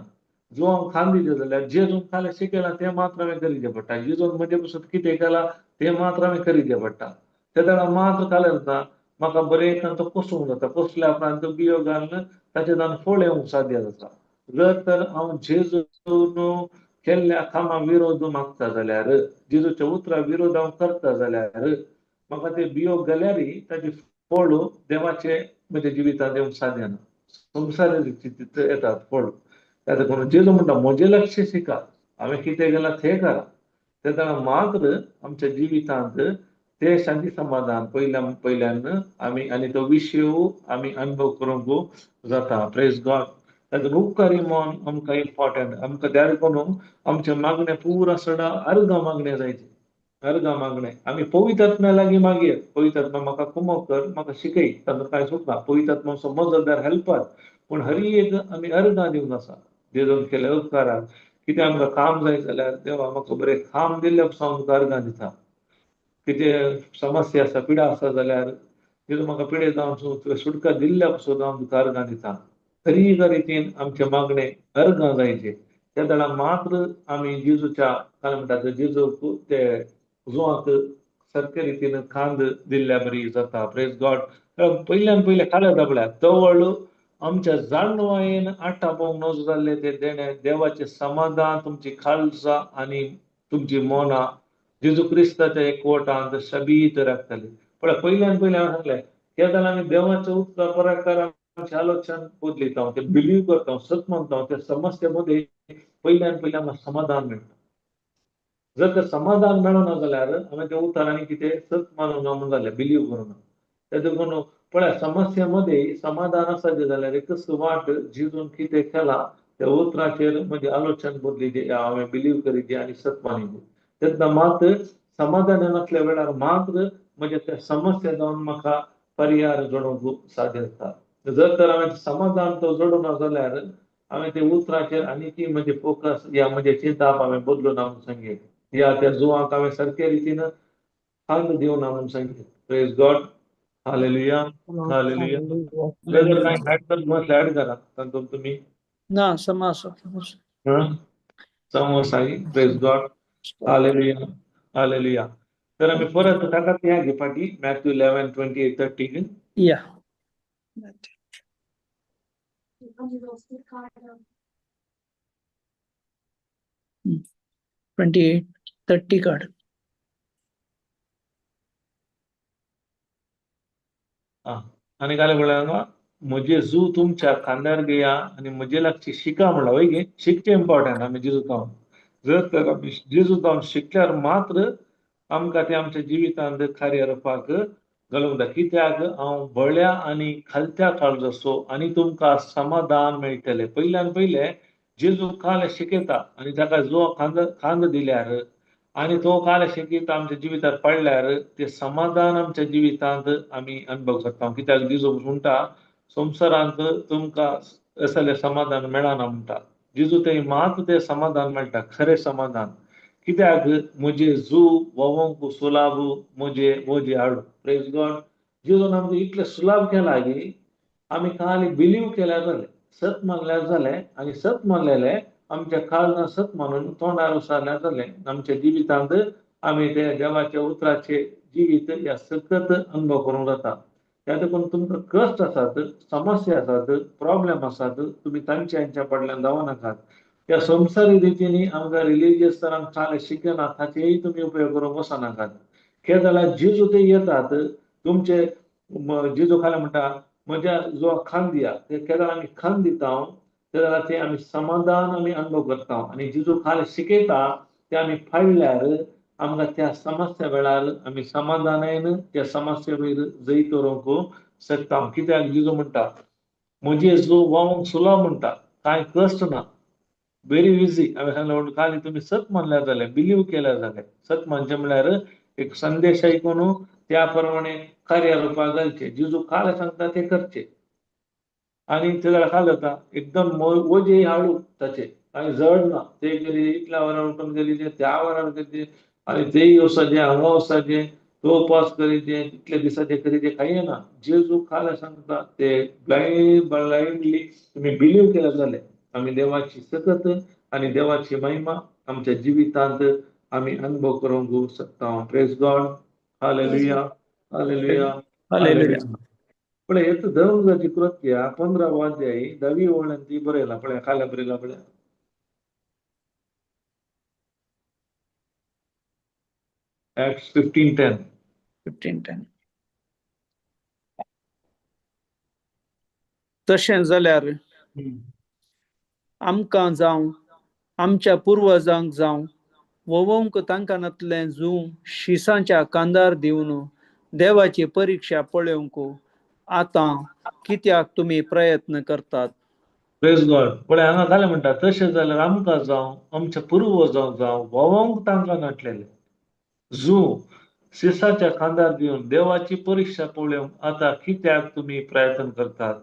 Speaker 3: जुवांक खांद दिले जाल्यार जेजून खालें शिकयलां तें मात्र हांवें करीचें पडटा. जेजून म्हजे पसून कितें केलां तें मात्र हांवें करीचें पडटा. ते वेळार मात्र खालें जाता म्हाका बरें तो पोसूंक जाता. पोसल्या उपरांत बियो घालून ताचे जावन फळ येवंक साध्य जाता. जर तर हांव जेजून केल्ल्या कामा विरोध मागता जाल्यार, जेजूच्या उतरा विरोध हांव करता जाल्यार, म्हाका ते बियो गेल्यार ताचे फळ देवाचे म्हज्या जिवितांत येवंक साध्य ना. संवसारी येतात फळ. ताका लागून जेजू म्हणटा म्हजें लक्ष शिका, हांवें कितें केलां तें करा. तेन्ना मात्र आमच्या जिवितांत ते शांती समाधान पयल्या पयल्यान आमी आनी तो विशय आमी अनुभव करूंक जाता. Praise God. ताका उपकारी मन आमकां इम्पॉर्टंट. आमकां त्या करून आमचे मागणे पुरा सडा अर्गां मागणे जायचे, अर्गां मागणे आमी पवित्र लागीं मागीर पवित्र आत्मा म्हाका कुमक कर, म्हाका शिकय, तातूंत कांय चुकना. पवित्र आत्मा समजदार हेल्पर. पूण हरी एक आमी अर्गां दिवंक आसा जेजून केल्या उपकाराक. कितें आमकां काम जाय जाल्यार देवा म्हाका बरें काम दिल्ल्या पसून तुका अर्गां दिता. कितें समस्या आसा, पिडा आसा जाल्यार जेजू म्हाका पिडे जावन तुवें सुटका दिल्ल्या पसून हांव तुका अर्गां दिता. तरी एका रितीन आमचे मागणे अर्गां जायचे. त्या वेळार मात्र आमी जेजूच्या काय म्हणटा जेजूक ते जुवांक सारके रितीन खांद दिल्ल्या बरी जाता. Praise God. पयल्यान पयले खाल्या दाबल्या तवळ आमच्या जाणवायेन आटा पोवंक नजो जाल्ले ते देणे देवाचें समाधान तुमची खालसा आनी तुमची मनां जेजू क्रिस्ताच्या एकवटांत शबीत राखतली. पळय पयल्यान पयलें हांवें सांगलें केन्ना आमी देवाच्या उतरा प्रकार आमचें आलोचन बदलिता, ते बिलीव करता, सत मानता, त्या समस्ये मध्ये पयल्यान पयलें आमकां समाधान मेळटा. जर तर समाधान मेळना जाल्यार हांवें त्या उतरांनी कितें सत मानूंक ना म्हूण जालें, बिलीव करूंक ना. तेका लागून पळय समस्ये मध्ये समाधान आसा जाल्यार एकच वाट जेजून कितें केलां त्या उतराचेर म्हजें आलोचन बदली, हांवें बिलीव करीजे आनी सत मानिजे. तेन्ना मात समाधान नासल्या वेळार मात्र म्हज्या त्या समस्या जावन म्हाका पर्याय जोडूंक साध्य जाता. जर तर हांवें समाधान तो जोडूना जाल्यार हांवें ते उतराचेर आनीकय म्हजें फोकस या म्हजें चिंताप हांवें बदलूं ना म्हूण सांगें, या त्या जुवांक हांवें सारके रितीन खांद दिवना म्हूण सांगें. Praise God. Hallelujah. Hallelujah. जर कांय ऍड कर ऍड करा तातूंत तुमी
Speaker 2: ना समा आसा.
Speaker 3: Samosa. Praise God. Hallelujah. Hallelujah. तर आमी परत ताका या घे फाटी मॅथ्यू 11 28 30.
Speaker 2: या. 28 30 काड.
Speaker 3: आनी काय म्हणल्यार म्हजे जू तुमच्या खांद्यार घेया आनी म्हजे लागची शिका म्हणला वय गे. शिकचें इम्पॉर्टंट. आमी जेजू जावन जर तर आमी जेजू जावन शिकल्यार मात्र आमकां तें आमच्या जिवितांत कार्य करपाक घालूंक जाय. कित्याक हांव बळ्या आनी खालत्या काळजाचो आनी तुमकां समाधान मेळटलें. पयल्यान पयलें जेजू काल शिकयता आनी ताका जो खांद खांद दिल्यार आनी तो काल शिकयता आमच्या जिवितांत पडल्यार ते समाधान आमच्या जिवितांत आमी अनुभव करता. कित्याक जेजू म्हणटा संवसारांत तुमकां असलें समाधान मेळना म्हणटा. जेजू थंय मात तें समाधान मेळटा, खरें समाधान. कित्याक म्हजे जू वोवंक सुलाभ म्हजे म्हजे हाडू. Praise God. जेजून आमकां इतलें सुलाभ केला की आमी खाली बिलीव केल्यार जालें, सत मानल्यार जालें आनी सत मानलेलें आमच्या काळजान सत मानून तोंडार उसारल्यार जालें. आमच्या जिवितांत आमी ते देवाच्या उतराचे जिवीत ह्या सकत अनुभव करूंक जाता. त्या देखून तुमकां कश्ट आसात, समस्या आसात, प्रॉब्लेम आसात, तुमी तांच्या हांच्या फाटल्यान धांवो नाकात. त्या संवसारी रितींनी आमकां रिलिजियस तर आमकां कांय शिकना ताचेय तुमी उपयोग करूंक वचनाकात. कितें जाल्यार जेजू ते येतात तुमचे जेजू खाला म्हणटा म्हज्या जो खांद दिया, ते केन्ना आमी खांद दिता तेन्ना ते आमी समाधान आमी अनुभव करता आनी जेजू खाला शिकयता ते आमी पाळल्यार आमकां त्या समस्या वेळार आमी समाधानान त्या समस्या वयर जैत व्हरूंक शकता. कित्याक जेजू म्हणटा म्हजे जो व्हांवूंक सुलभ म्हणटा, कांय कश्ट ना, वेरी इजी. हांवें सांगलें म्हणून खाली तुमी सत मानल्यार जालें, बिलीव केल्यार जालें. सत मानचें म्हणल्यार एक संदेश ऐकून त्या प्रमाणे कार्य घालचे, जेजू काल सांगता ते करचे. आणि ते जरा खाल जाता एकदम ओजे हाडू ताचे आणि जड ना, ते गेली इतल्या वरार उठून गेली ते त्या वरार गेली आणि तेही वसाचे हांगा वसाचे तो उपास करीचे इतल्या दिसाचे करीचे काही ना. जेजू खाल सांगता ते ब्लाइंडली तुम्ही बिलीव केलं जाले आमी देवाची सकत आणि देवाची महिमा आमच्या जिवितांत आमी अनुभव करूंक शकता. Praise God. Hallelujah, hallelujah,
Speaker 2: hallelujah.
Speaker 3: पळय हेच धर्मजाची कृत्य 15 अध्याय 10वी ओळान ती बरयला. पळय खाल्या बरयला पळय. Acts 15:10.
Speaker 2: 15:10. तशें जाल्यार आमकां जावं आमच्या पुर्वजांक जावं वोवोंक तांकां नातलें जूं शिसांच्या कांदार दिवन देवाची परिक्षा पळोवंक आतां कित्याक तुमी प्रयत्न करतात?
Speaker 3: Praise God. पळय हांगा घालें म्हणटा तशें जाल्यार आमकां जावं आमच्या पुर्वजांक जावं वोवोंक तांकां नाटलेलें जूं शिसाच्या खांदार दिवन देवाची परिक्षा पळोवंक आतां कित्याक तुमी प्रयत्न करतात?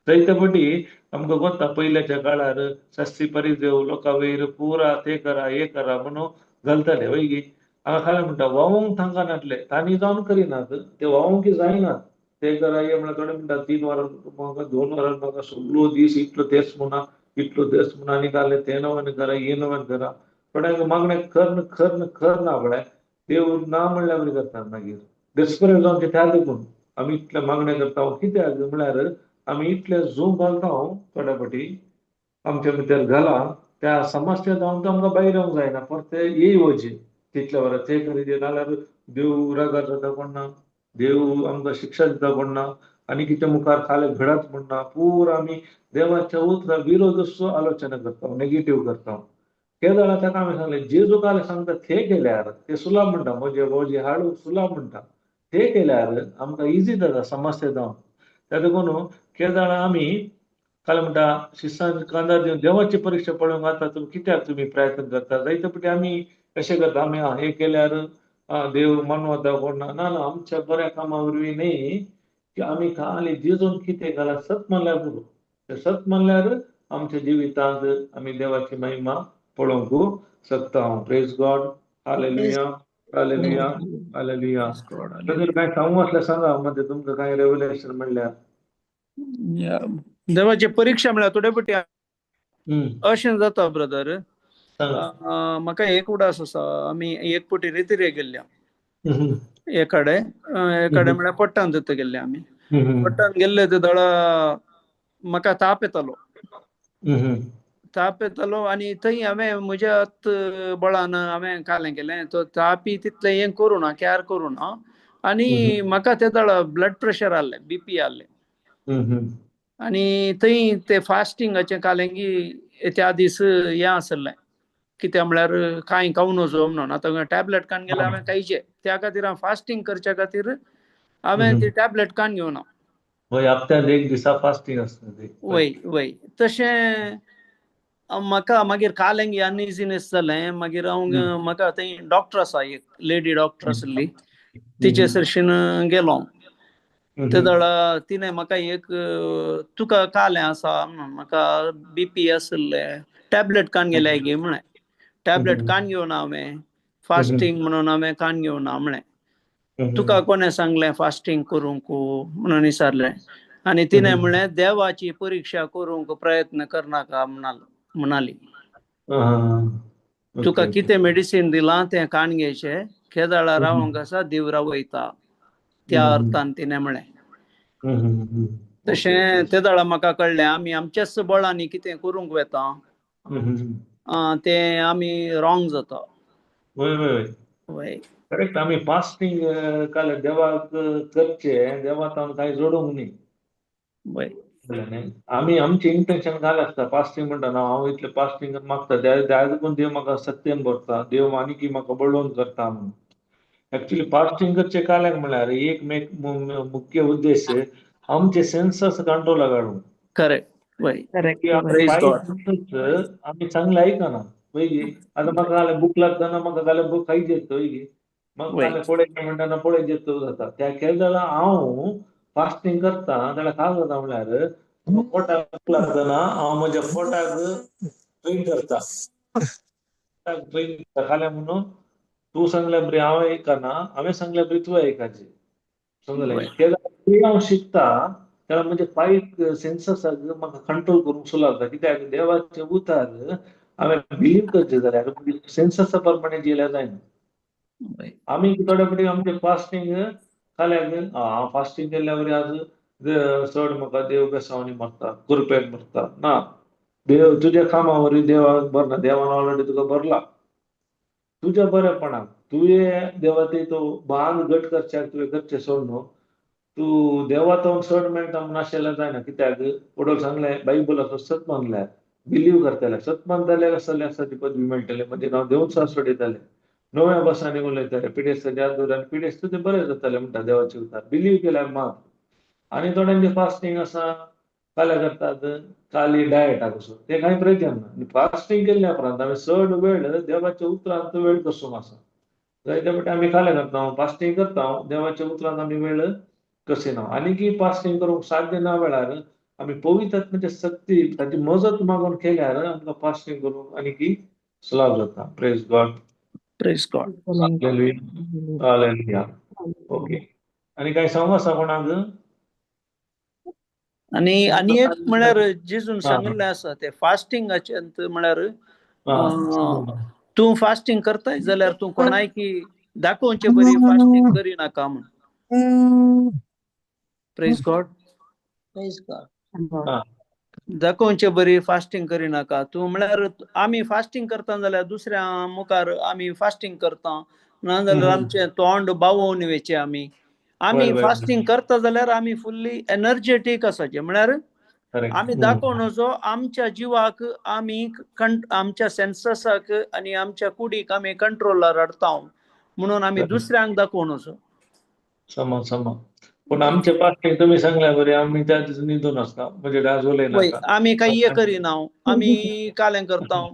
Speaker 3: जायते फावटी आमकां गोता पयल्याच्या काळार शास्त्री परिदेव लोकां वयर पुरा ते करा हे करा म्हणून घालताले वय गी. हांगा खालें म्हणटा वावूंक तांकां नाटले तांणी जावन करिनात ते वावूंक जायनात ते करा हे म्हणल्यार थोडे म्हणटा 3 वरां म्हाका 2 वरां म्हाका सगळो दीस इतलो तेच म्हणा इतलो तेच म्हणा आनी घाले ते नव्यान करा हे नव्यान करा. थोड्यांक मागणें करन करन करना पळय देव ना म्हणल्यार बरी करतात मागीर डेस्परेट जावन ते त्या देखून आमी इतलें मागणें करता कित्याक म्हळ्यार आमी इतले झूम घालता थोड्या फावटी आमच्या भितर घाला त्या समस्या जावन तो आमकां भायर येवंक जायना परते येय वचे तितल्या वरां ते करीत नाल्यार देव रागार जाता कोण ना, देव आमकां शिक्षा दिता कोण ना आनी कितें मुखार खाले घडत म्हण ना. पुरा आमी देवाच्या उतरा विरोध आलोचना करता, नेगेटीव करता. ते जाणां ताका आमी सांगलें जेजू काल सांगता ते केल्यार ते सुलाभ म्हणटा म्हजे वजे हाडू सुलाभ म्हणटा ते केल्यार आमकां इजी जाता समस्या जावन. त्या देखून के जाणां आमी काल म्हणटा शिसान कांदार दिवन देवाची परिक्षा पळोवंक आतां तुमी कित्याक तुमी प्रयत्न करता? जायते फावटी आमी कशें करता आमी हे केल्यार देव मानवता कोण ना. ना ना, आमच्या बऱ्या कामा वरवीं न्ही की आमी खाली जेजून कितें घाला सत म्हणल्यार पुरो. ते सत म्हणल्यार आमच्या जिवितांत आमी देवाची महिमा पळोवंक शकता. Praise God. Hallelujah, hallelujah, hallelujah. तर काय सांगू असल्यार सांगा मध्ये तुमकां काय रेवलेशन म्हणल्यार
Speaker 2: देवाची परीक्षा म्हळ्यार थोडे फावटी अशें जाता ब्रदर. म्हाका एक उडास आसा, आमी एक फावटी रेतिरे गेल्ल्या एकाडे एकाडे म्हळ्यार पट्टान थंय गेल्ले आमी. पट्टान गेल्ले ते दळा म्हाका ताप येतालो, ताप येतालो आनी थंय हांवें म्हज्या बळान हांवें कालें केलें तो तापी तितलें हें करूं ना, कॅर करूं ना आनी म्हाका ते दळा ब्लड प्रेशर आहलें, बीपी आहलें आनी थंय ते फास्टिंगाचें कालेंगी त्या दीस हें आसलें कित्याक म्हळ्यार कांय खावूं नजो म्हणून. आतां टॅबलेट काडून गेल्यार हांवें खायचें, त्या खातीर हांव फास्टींग करच्या खातीर हांवें ती टॅबलेट काडून घेवना.
Speaker 3: वय हप्त्यान एक दिसा फास्टींग आसता.
Speaker 2: वय वय तशें म्हाका मागीर कालेंगी अनइझीनेस जालें. मागीर हांव म्हाका थंय डॉक्टर आसा एक लेडी डॉक्टर आसली तिचे सरशीन गेलो. ते दळा तिणें म्हाका एक तुका कालें आसा म्हणून म्हाका बीपी आसलें टॅबलेट काडून गेल्या गे म्हळें. टॅबलेट काडून घेवना हांवें, फास्टींग म्हणून हांवें काडून घेवना म्हळें. तुका कोणें सांगलें फास्टींग करूंक म्हणून विचारलें आनी तिणें म्हणलें देवाची परिक्षा करूंक प्रयत्न करनाका म्हणाली. तुका कितें मेडिसीन दिलां तें काडून घेवचें, केदाळा रावंक आसा देव रावयता त्या अर्थान तिणें म्हणलें. तशें ते दाळा म्हाका कळ्ळें आमी आमच्याच बळांनी कितें करूंक वेता तें आमी रॉंग जाता.
Speaker 3: वय वय वय करेक्ट. आमी फास्टींग काल देवाक करचें, देवाक आमी कांय जोडूंक न्ही.
Speaker 2: वय
Speaker 3: आमी आमचें इंटेन्शन घाल आसता फास्टींग म्हणटा ना हांव इतलें फास्टींग मागता त्या देखून देव म्हाका सत्यन भरता, देव आनीकी म्हाका बळवंत करता म्हणून. एक्चुअली फास्टींग करचें काल्याक म्हळ्यार एक मुख्य उद्देश आमचे सेन्सस कंट्रोलाक हाडूंक.
Speaker 2: करेक्ट. वय
Speaker 3: आमी चांगलें आयकना वय गे. आतां म्हाका काल भूक लागतना म्हाका काल भूक खायची वय गे. मग
Speaker 2: वय.
Speaker 3: काल पळय म्हणटाना पळय जेतू जाता त्या केले जाल्यार हांव फास्टींग करता जाल्यार काय जाता म्हणल्यार पोटाक लागतना हांव म्हज्या पोटाक ट्रेन करता. पोटाक ट्रेन करता खाल्या म्हणून तूं सांगल्या बरी हांव आयकना, हांवें सांगल्या बरी तूं आयकाची. समजलें?
Speaker 2: वय.
Speaker 3: तेन्ना हांव शिकता तेन्ना म्हणजे फायव सेन्ससाक म्हाका कंट्रोल करूंक सुलाव जाता. कित्याक देवाचें उतार हांवें बिलीव करचें जाल्यार सेन्ससा प्रमाणे जियेल्यार जायना.
Speaker 2: वय.
Speaker 3: आमी थोड्या फावटी आमचें फास्टींग खाल्याक हांव फास्टींग केल्ल्या वरी आज चड म्हाका देव बेसांवनी मारता, कुरपेन मारता. ना, देव तुज्या कामा वरी देवाक भरना, देवान ऑलरेडी तुका भरला. तुज्या बरेपणाक तुवें देवा ते तो बांद घट करच्याक तुवें करचें सोड न्हू. तूं देवा तो चड मेळटा म्हूण आशिल्ल्यार जायना. कित्याक वडोल सांगलें बायबलाचो सत मानल्यार बिलीव करतले, सत मानतले आसतले आसा ती पदवी मेळटले, म्हणजे नांव देवचार सोडयतले, नव्या भासांनी उलयतले, पिडेस्त जादूर आनी पिडेस्त ते बरें जातले म्हणटा देवाचे उतार बिलीव केल्यार मात. आनी थोड्यांचे फास्टींग आसा, काल्या करतात, काली डायट कसो ते कांय प्रयोजन ना. आनी फास्टींग केल्ल्या उपरांत हांवें चड वेळ देवाच्या उतरांत वेळ कसो आसा जायते फावटी आमी काल्या करता, फास्टींग करता, देवाच्या उतरांत आमी वेळ कसिना. आनी की फास्टींग करूंक साध्य ना वेळार आमी पवित्र आत्म्याची शक्ती ताची मजत मागून केल्यार आमकां फास्टींग करूंक आनी की सुलाभ जाता. Praise God.
Speaker 2: Praise God.
Speaker 3: Hallelujah. Hallelujah. Okay, आनी काय सांगू आसा कोणाक?
Speaker 2: आनी आनी एक म्हळ्यार जेजून सांगिल्लें आसा ते फास्टिंगाचे म्हळ्यार तूं फास्टींग करताय जाल्यार तूं कोणायकी दाखोवचे बरी फास्टींग करिनाका म्हूण. Praise God.
Speaker 4: Praise God.
Speaker 2: दाखोवचे बरी फास्टींग करिनाका तूं. म्हळ्यार आमी फास्टींग करता जाल्यार दुसऱ्या मुखार आमी फास्टींग करता, नाजाल्यार आमचें तोंड बावोवन वेचें. आमी आमी फास्टींग करता जाल्यार आमी फुल्ली एनर्जेटीक आसाचें. म्हळ्यार आमी दाखोवन वचो आमच्या जिवाक आमी आमच्या सेन्ससाक आनी आमच्या कुडीक आमी कंट्रोलार हाडता म्हणून आमी दुसऱ्यांक दाखोवन वचो.
Speaker 3: समा समा. पूण आमचे फास्टींग तुमी सांगल्या बरी आमी त्या दिसा न्हिदून आसता, म्हणजे डास उलयनाका.
Speaker 2: आमी काही हे करिना, आमी कालें करता.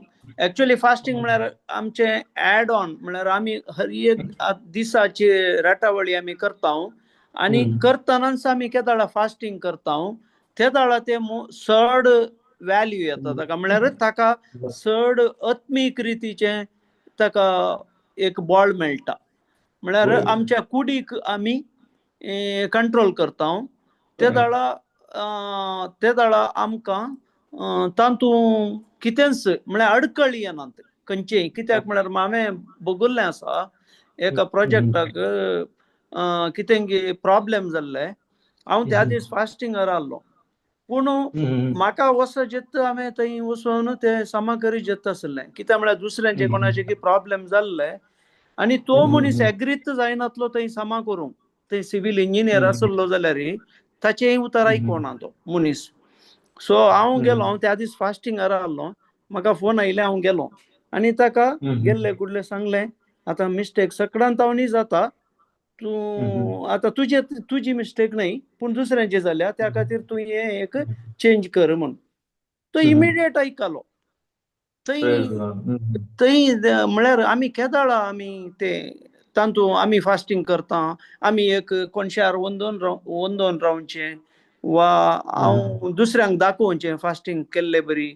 Speaker 2: एक्चुअली फास्टींग म्हळ्यार आमचें एड ऑन, म्हळ्यार आमी हर एक दिसाची राटावळी आमी करता आनी करतनाच आमी केदाळा फास्टींग करता ते दाळा ते चड वॅल्यू येता ताका. म्हळ्यार ताका चड आत्मीक रितीचें ताका एक बळ मेळटा. म्हळ्यार आमच्या कुडीक आमी कंट्रोल करता ते दाळा, ते दाळा आमकां तातूंत कितेंच म्हळ्यार अडकळी येनात खंयचेय. कित्याक म्हळ्यार हांवें बगुल्लें आसा एका प्रोजेक्टाक कितें प्रॉब्लेम जाल्ले, हांव त्या दीस फास्टिंगार आहलो, पूण म्हाका वचो जेत्त हांवें थंय वचून ते सामा करी जेत्त आसलें. कित्याक म्हळ्यार दुसऱ्यांचे कोणाचे की प्रॉब्लेम जाल्ले आनी तो मनीस एग्रीत जायनातलो थंय सामा करूंक. थंय सिवील इंजिनियर आसलो जाल्यार ताचेंय उतर आयकोना तो मनीस. सो हांव गेलो, हांव त्या दीस फास्टिंगार आहलो, म्हाका फोन आयले, हांव गेलो आनी ताका गेल्ले कुडले सांगलें आतां मिस्टेक सकडान तावनी जाता, तूं आतां तुजे तुजी मिस्टेक न्हय पूण दुसऱ्यांची जाल्या, त्या खातीर तूं हें एक चेंज कर म्हूण. तो इमिडिएट आयकलो. थंय थंय म्हळ्यार आमी केदाळा आमी ते तातूंत आमी फास्टींग करता, आमी एक कोनशार वंदोन वंदोन रावचें वा हांव दुसऱ्यांक दाखोवचें फास्टींग केल्ले बरी,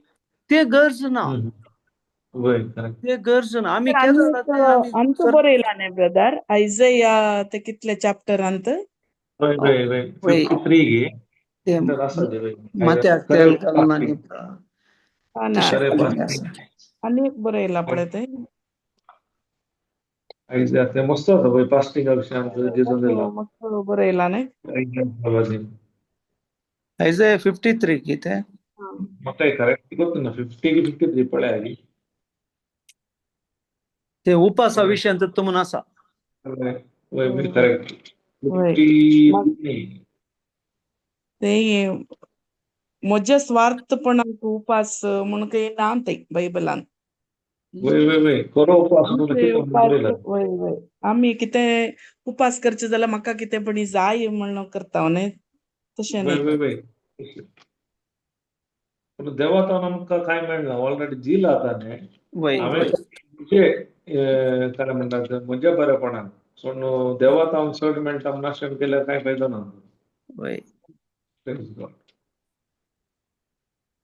Speaker 2: ते गरज ना. ते गरज ना. आमी
Speaker 1: आमचो बरयला न्ही ब्रदर आयजया ते कितले चॅप्टरांत
Speaker 2: माथ्याक तेल घालून
Speaker 1: आनी एक बरयला पळय ते
Speaker 3: ते मस्त आसा पळय फास्टिंगा विशयांत जेजून दिला.
Speaker 1: मस्त बरयला न्ही
Speaker 2: आयजया 53 कितें
Speaker 3: म्हाका करेक्ट गोत्तुना 50 की 53 पळय आगी
Speaker 2: ते उपासा विशयांत तुमन आसा.
Speaker 3: वय वय करेक्ट 50.
Speaker 1: ते म्हज्या स्वार्थपणाक उपास म्हूण काही ना ते बायबलान.
Speaker 3: वय वय वय करो उपास
Speaker 1: वय वय आमी कितें उपास करचे जाल्यार म्हाका कितें पणी जाय म्हण करता न्ही, तशें
Speaker 3: न्ही. वय वय पूण देवा तो आमकां कांय मेळना, ऑलरेडी दिला ताणें. हांवें काय म्हणटात म्हज्या बरेपणान पूण देवात हांव चड मेळटा नाशण केल्यार कांय फायदो ना.
Speaker 1: वय.
Speaker 3: Praise God.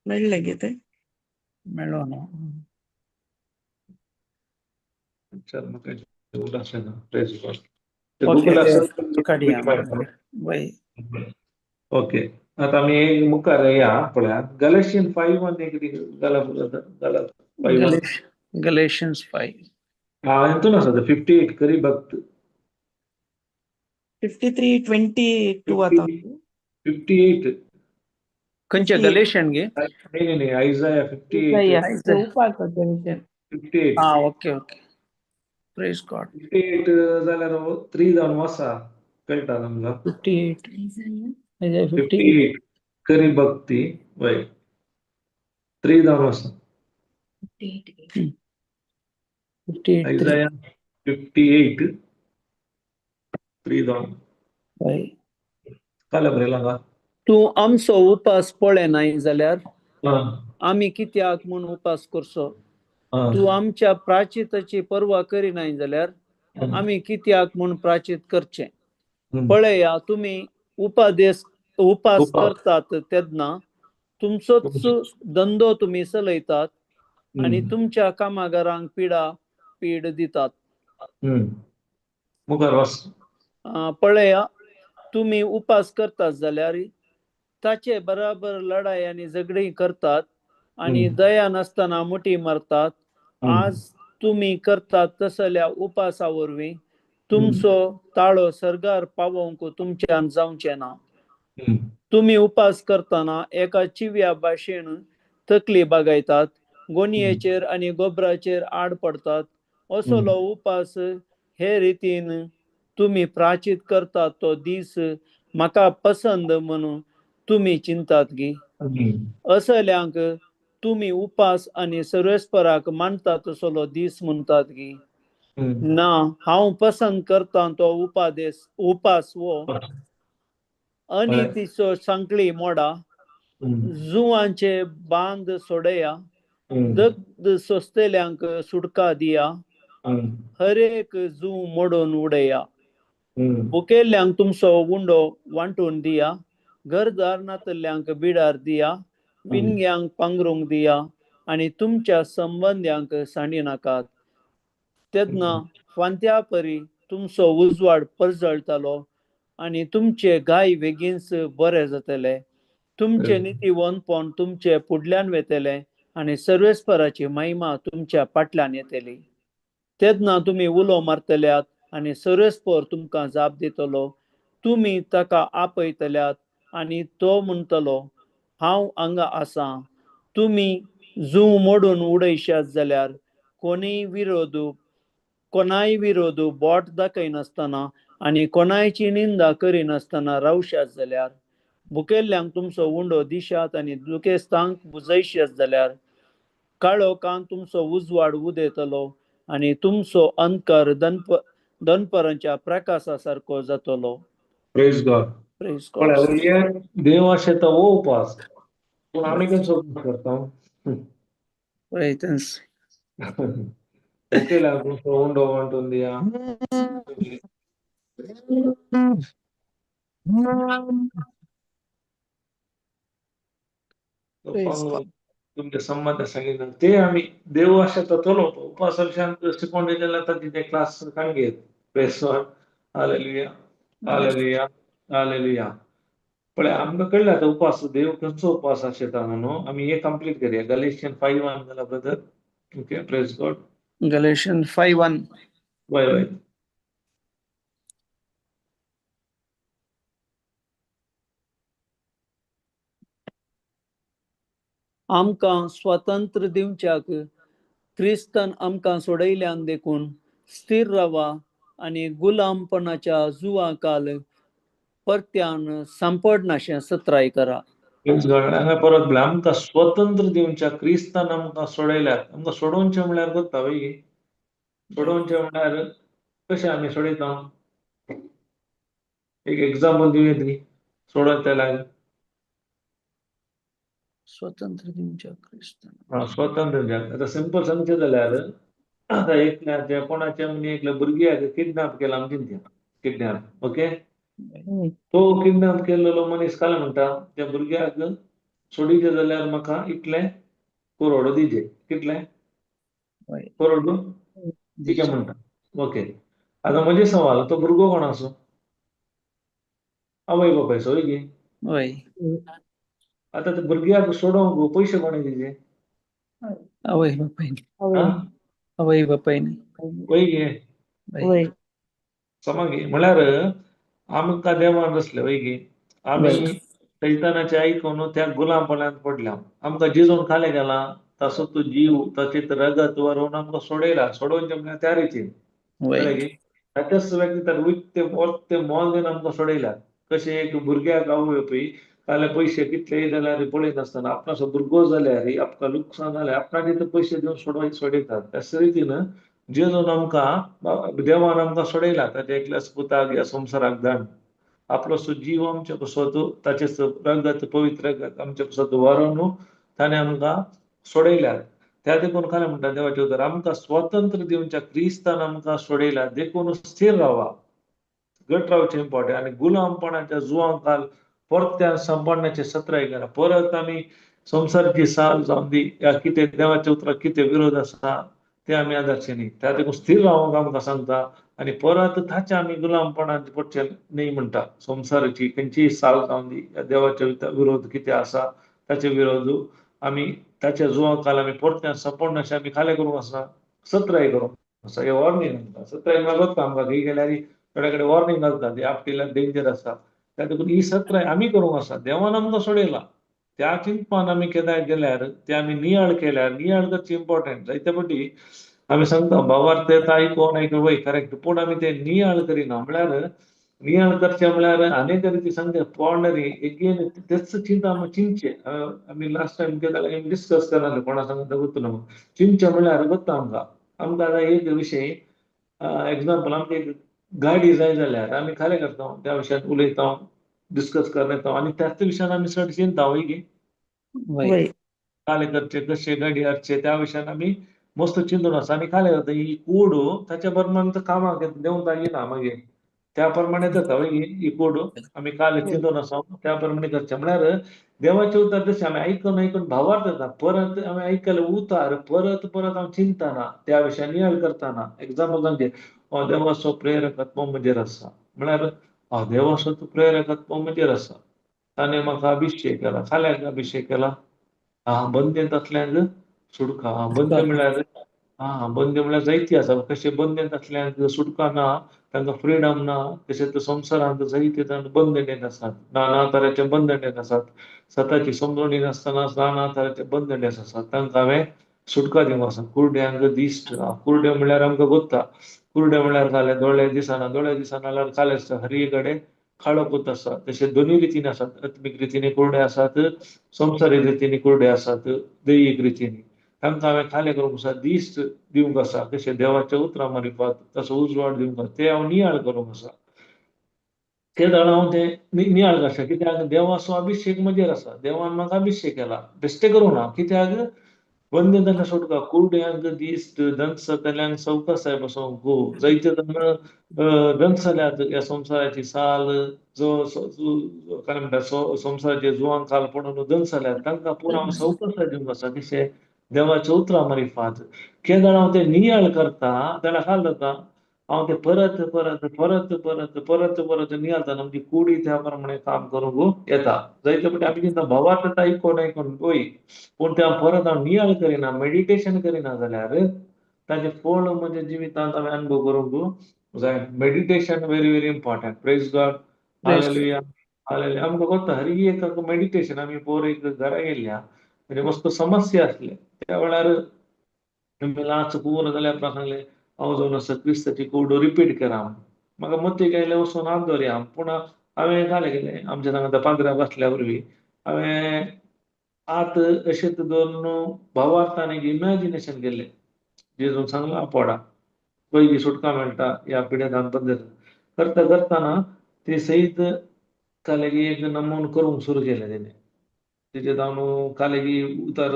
Speaker 1: मेळ्ळें गे तें?
Speaker 2: मेळ्ळो ना.
Speaker 3: चल म्हाका उगडास येना. Praise God.
Speaker 2: Okay,
Speaker 3: Google आसा.
Speaker 2: काडया. वय.
Speaker 3: ओके, आता आमी मुखार या पळया गलेशियन 5:1 एक गला गला 5:1.
Speaker 2: गलेशियन्स 5.
Speaker 3: हा, हितून आसा 58 करी भक्त.
Speaker 1: 53:22 आतां.
Speaker 3: 58.
Speaker 2: खंयचे गलेशियन गे?
Speaker 3: नाही नाही नाही, आयझाया 58.
Speaker 1: उपासाच्या विशयान.
Speaker 3: 58.
Speaker 2: हा, ओके ओके, प्रेज गॉड.
Speaker 3: 58 जाल्यार 3 जावन वसा कळटा तुमकां.
Speaker 2: 58, 58.
Speaker 3: 58 करी भक्ती वय 3 जावन वसा.
Speaker 2: 58.
Speaker 3: आयझाया 58:3 जावन.
Speaker 2: वय.
Speaker 3: काल बरयला का?
Speaker 2: तूं आमचो उपास पळयनाय जाल्यार आमी कित्याक म्हूण उपास करचो? तूं आमच्या प्राचिताची पर्वा करिनाय जाल्यार आमी कित्याक म्हूण प्राचीत करचें? पळया, तुमी उपादेस उपास करतात तेन्ना तुमचोच धंदो तुमी चलयतात आनी तुमच्या कामागारांक पिडा पीड दितात.
Speaker 3: मुखार वच.
Speaker 2: पळया, तुमी उपास करतात जाल्यार ताचे बराबर लढाय आनी झगडीं करतात आनी दया नासतना मुठी मारतात. आज तुमी करतात तसल्या उपासा वरवीं तुमचो ताळो सर्गार पावोवंक तुमच्यान जावचें ना. तुमी उपास करतना एका चिव्या भाशेन तकली बागयतात, गोणयेचेर आनी गोबराचेर आड पडतात. असलो उपास हे रितीन तुमी प्राचीत करतात तो दीस म्हाका पसंद म्हणून तुमी चिंतात गी? असल्यांक तुमी उपास आनी सर्वेस्पराक मानतात तसलो दीस म्हणटात गी? ना, हांव पसंत करता तो उपादेस उपास वो अनितीचो सांकळी मोडा, जुवांचे बांद सोडया, दग्ध सोंसतल्यांक सुटका दिया, हर एक जू मोडून उडया, भुकेल्ल्यांक तुमचो उंडो वांटून दिया, घरदार नातल्ल्यांक बिडार दिया, विणग्यांक पांगरूंक दिया आनी तुमच्या संबंद्यांक सांडी नाकात. तेन्ना फांत्या परी तुमचो उजवाड परजळटलो आनी तुमचे गाय बेगीनच बरे जातले. तुमचे नितीवंतपण तुमचे फुडल्यान वेतले आनी सर्वेस्पराची महिमा तुमच्या फाटल्यान येतली. तेन्ना तुमी उलो मारतल्यात आनी सर्वेस्पर तुमकां जाप दितलो. तुमी ताका आपयतल्यात आनी तो म्हणटलो, हांव हांगा आसा. तुमी जूं मोडून उडयशात जाल्यार कोणूय विरोध कोणाय विरोध बोट दाखयनासतना आनी कोणायची निंदा करिनासतना रावशात जाल्यार, भुकेल्ल्यांक तुमचो उंडो दिशात आनी दुखेस्तांक बुजयशात जाल्यार, काळोखान तुमचो उजवाड उदेतलो आनी तुमचो अंधकार दनपरांच्या प्रकाशा सारको जातलो.
Speaker 3: Praise God.
Speaker 2: Praise God.
Speaker 3: देव आशेता हो उपास, पूण आमी खंयचो उपास करता?
Speaker 2: वय तेंच.
Speaker 3: भुकेल्यांक तुमचो उंडो वांटून दिया. तुमचे संबंद सांगितलं ते आमी देव आशेता तोलो उपासा विशयान शिकोवन दिलें ताची ते class काणगेत. Praise God. Hallelujah, hallelujah, hallelujah. पळय आमकां कळ्ळें आतां उपास देव खंयचो उपास आशेता म्हणून. आमी हे कंप्लीट करया. गलेशियन 5:1 जाला brother. Okay, praise God.
Speaker 2: Galatian 5:1.
Speaker 3: वय वय.
Speaker 2: आमकां स्वातंत्र्य दिवच्याक क्रिस्तान आमकां सोडयल्यान देखून स्थिर रावा आनी गुलामपणाच्या जुवा काल परत्यान सांपडनाशें सत्राय करा.
Speaker 3: हांगा परत म्हणल्यार आमकां स्वतंत्र दिवच्या क्रिस्तान आमकां सोडयल्यात. आमकां सोडोवचें म्हणल्यार कोत्ता वय? सोडोवचें म्हणल्यार कशें आमी सोडयता? एक एग्जाम्पल दिवया न्ही सोडयतल्याक.
Speaker 2: स्वतंत्र दिवच्या क्रिस्तान
Speaker 3: स्वतंत्र दिवच्या. आतां सिंपल सांगचें जाल्यार आतां एकल्या कोणाच्या म्हणजे एकल्या भुरग्याक किडनॅप केला आमी चिंतया, किडनॅप, ओके. तो किडनॅप केल्लो मनीस काय म्हणटा, त्या भुरग्याक सोडीचे जाल्यार म्हाका इतले करोड दिजे, कितले करोड दिजे म्हणटा, ओके. आतां म्हजे सवाल, तो भुरगो कोण आसो? आवय बापायचो, हय गे?
Speaker 2: हय.
Speaker 3: आतां त्या भुरग्याक सोडोवंक पयशे कोणे दिजे?
Speaker 2: आवय बापायन.
Speaker 3: आं,
Speaker 2: आवय बापायन.
Speaker 3: वय गे?
Speaker 2: हय.
Speaker 3: समज म्हळ्यार आमकां देवान रचले, वय गे? आमी सैतानाचे आयकून त्या गुलामपणांत पडल्या. आमकां जिजून खाले गेला ताचो तो जीव, ताचे रगत वरून आमकां सोडयला. सोडोवचें म्हळ्यार त्या रितीन, कळ्ळें की? ताच्याच व्यक्ती तर विकते वखते मोल दिवन आमकां सोडयला. कशें एक भुरग्याक आवय बापूय फाल्यां पयशे कितलेय जाल्यार पळयनासतना आपणाचो भुरगो जाल्यार आपका लुकसाण जाल्यार आपणाचे ते पयशे दिवन सोडयतात. त्याच रितीन जेजून आमकां, देवान आमकां सोडयला ताच्या एकल्याच पुताक ह्या संवसाराक धाडून आपलो सो जीव आमच्या पासत, ताचें रगत, पवित्र रगत आमच्या पासत व्हरून ताणें आमकां सोडयल्यात. त्या देखून काय म्हणटा देवाचें उतर, आमकां स्वतंत्र दिवच्या क्रिस्तान आमकां सोडयला, देखून स्थीर रावा, घट रावचें इम्पॉर्टंट. आनी गुलामपणाच्या जुवांकाल परत्यान सांपडण्याचे सत्राय करा. परत आमी संवसाराची साल जावन दी या कितें देवाच्या उतराक कितें विरोध आसा ते आमी आदर्शे न्ही. त्या देखून स्थीर रावंक आमकां सांगता आनी परत ताच्या आमी गुलामपणान पडचे न्ही म्हणटा. संवसाराची खंयचीय साल जावन दी या देवाच्या विरोध कितें आसा ताचे विरोध आमी ताच्या जुवांकाल आमी परत्यान सांपडनाशें आमी खालें करूंक आसना, सत्राय करूंक आसा. हे वॉर्निंग आमकां. सत्राय म्हळ्यार गोत्ता आमकां खंय गेल्यार थोड्या कडेन वॉर्निंग घालता, ती आपटिल्यार डेंजर आसा. त्या देखून ही सत्राय आमी करूंक आसा. देवान आमकां सोडयला त्या चिंतपान आमी केदाय गेल्यार ते आमी नियाळ केल्यार, नियाळ करची इम्पॉर्टंट. जायते फावटी आमी सांगता भावार्थ येता आयकोन आयकून, वय करेक्ट, पूण आमी ते नियाळ करिना. म्हळ्यार नियाळ करचें म्हळ्यार अनेक रिती सांगता, पॉन्डरी एगेन तेच चिंता आमी चिंतचे. आमी लास्ट टायम केदाय आमी डिस्कस करनासले कोणा सांगता गोत्तू ना. चिंतचें म्हळ्यार गोत्ता आमकां. आमकां आतां एक विशय एग्जाम्पल, आमकां एक गाडी जाय जाल्यार आमी खालें करता, त्या विशयान उलयता, डिस्कस कर येता आनी त्याच विशयान आमी चड चिंता, वय गे?
Speaker 2: वय.
Speaker 3: खालें करचें, कशें गाडी हाडचें त्या विशयान आमी मस्त चिंतून आसा आनी खालें जाता. ही कूड ताच्या प्रमाण कामाक देंवता येना, मागीर त्या प्रमाणे जाता, वय गे? ही कूड आमी काल चिंतून आसा त्या प्रमाणे करचें. म्हळ्यार देवाचें उतर जशें आमी आयकून आयकून भावार्थ जाता, परत आमी आयकले उतार परत परत हांव चिंतना त्या विशयान नियाळ करतना. एग्जाम्पल सांगचें, देवाचो प्रेरकत्व म्हजेर आसा, म्हळ्यार देवाचो प्रेरकत्व म्हजेर आसा, ताणें म्हाका अभिशेक केला. खाल्याक अभिशेक केला, बंदेंत आसल्यांक सुटका. बंद म्हळ्यार बंद म्हळ्यार जायती आसा, कशें बंदेंत आसल्यांक सुटका ना, तांकां फ्रिडम ना, तशेंच संवसारांत जायते जाण बंदनेंत आसात, नाना तरांचे बंदनेंत आसात, सताची समजणी नासतना नाना तरांचे बंदनेंत आसात, तांकां हांवें सुटका दिवंक आसा. कुरड्यांक दिश्ट, कुरडे म्हळ्यार आमकां गोत्ता, कुरडे म्हळ्यार खालें दोळे दिसना, दोळे दिसना जाल्यार खालें आसता, हरी कडेन काळोखूच आसा. तशें दोनूय रितीन आसात, आत्मीक रितीन कुरडे आसात, संवसारीक रितीन कुरडे आसात, दैहीक रितीन. तांकां हांवें खालें करूंक आसा, दिश्ट दिवंक आसा, कशें देवाच्या उतरां मारिफात तसो उजवाड दिवंक आसा, ते हांव नियाळ करूंक आसा. ते जाणां हांव ते नियाळ करता, कित्याक देवाचो अभिशेक म्हजेर आसा, देवान म्हाका अभिशेक केला, बेश्टें करूंक ना. कित्याक बंद तांकां सोडका, कुरड्यांक दिश्ट, दंसतल्यांक सवकासाय बसोवंक, जायते जाण दंसल्यात ह्या संवसाराची साल, जो काय म्हणटा संवसाराचे जुवांक खाल पडून दंसल्यात, तांकां पुरो हांव सवकासाय दिवंक आसा. कशें देवाच्या उतरां मारिफात. केदाळ हांव ते नियाळ करता तेन्ना खाल जाता, हांव ते परत परत परत परत परत परत नियाळतना आमची कुडी त्या प्रमाणे काम करूंक येता. जायते फावटी आमी चिंता भावार्थ आयकोन आयकोन वय, पूण ते हांव परत हांव नियाळ करिना, मेडिटेशन करिना जाल्यार ताचें फळ म्हज्या जिवितांत हांवें अनुभव करूंक जाय. Meditation very very important. Praise God, hallelujah, hallelujah. आमकां गोत्ता हर एक मेडिटेशन. आमी पोर एक घरा गेल्ल्या, म्हणजे मस्त समस्या आसले त्या वेळार आमी लाच पूर्ण जाल्यार आपणाक सांगलें, हांव जावन आसा क्रिस्ताची कोड रिपीट करा. म्हाका मतीक आयलें वचून हात दवरया, पूण हांवें खालें केलें, आमच्या सांगता पाद्रा बसल्या वरवीं हांवें आत अशेंच दवरून भावार्थान एक इमॅजिनेशन केल्लें, जेजून सांगलां पोडा पयली सुटका मेळटा ह्या पिड्यान बंद करता करतना ती सयत कालेगी एक नमून करूंक सुरू केलें तेणें. तेजेर हांव कालेगी उतार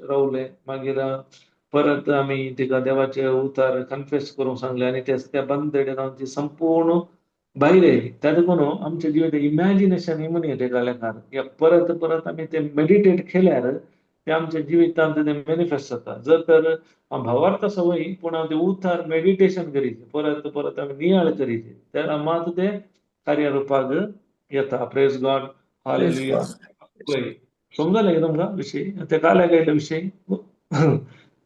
Speaker 3: रावले, मागीर परत आमी तिका देवाचे उतार कन्फेस करूंक सांगले आनी त्या बंदडे जावन ती संपूर्ण भायर येयली. त्या देखून आमच्या जिवित इमॅजिनेशन म्हणून तेका लेखार परत परत आमी ते मेडिटेट केल्यार ते आमच्या जिवितांत ते मॅनिफेस्ट जाता. जर तर भावार्थ आसा वय पूण हांव ते उतार मेडिटेशन करीत परत परत आमी नियाळ करीत तेन्ना मात ते कार्य रुपाक येता. Praise God, hallelujah. वय समजलें तुमकां विशय ते काल्याक आयले विशय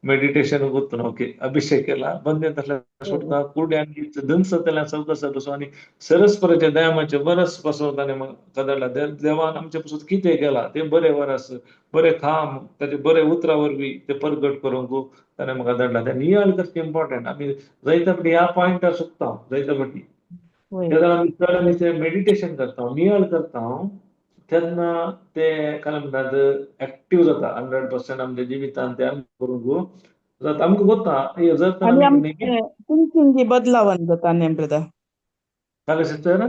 Speaker 3: मेडिटेशन ಗೊತ್ತು. ओके, अभिषेक केला बंदेंतल्या सुटका कुड्यांनी दंसतल्या चवकस बसून आनी सरस्पराच्या दयामाचे वरस पासून ताणें कदळला. देवान आमचे पासून कितें केला ते बरे वरस, बरे काम, ताचे बरे उतरा वरवीं ते परगट करूंक ताणें म्हाका धाडला. ते नियाळ करचें इम्पॉर्टंट. आमी जायते फावटी ह्या पॉयंटार चुकता, जायते फावटी तेन्ना आमी चड आमी ते मेडिटेशन करता, नियाळ करता तेन्ना ते काय म्हणटात एक्टीव जाता 100% आमच्या जिवितान ते आमी करूंक जाता. आमकां गोता जर तर
Speaker 1: आनी
Speaker 3: आमी
Speaker 1: आमचें थिंकींग बदलावन जाता न्ही ब्रदर?
Speaker 3: काय सिस्टर?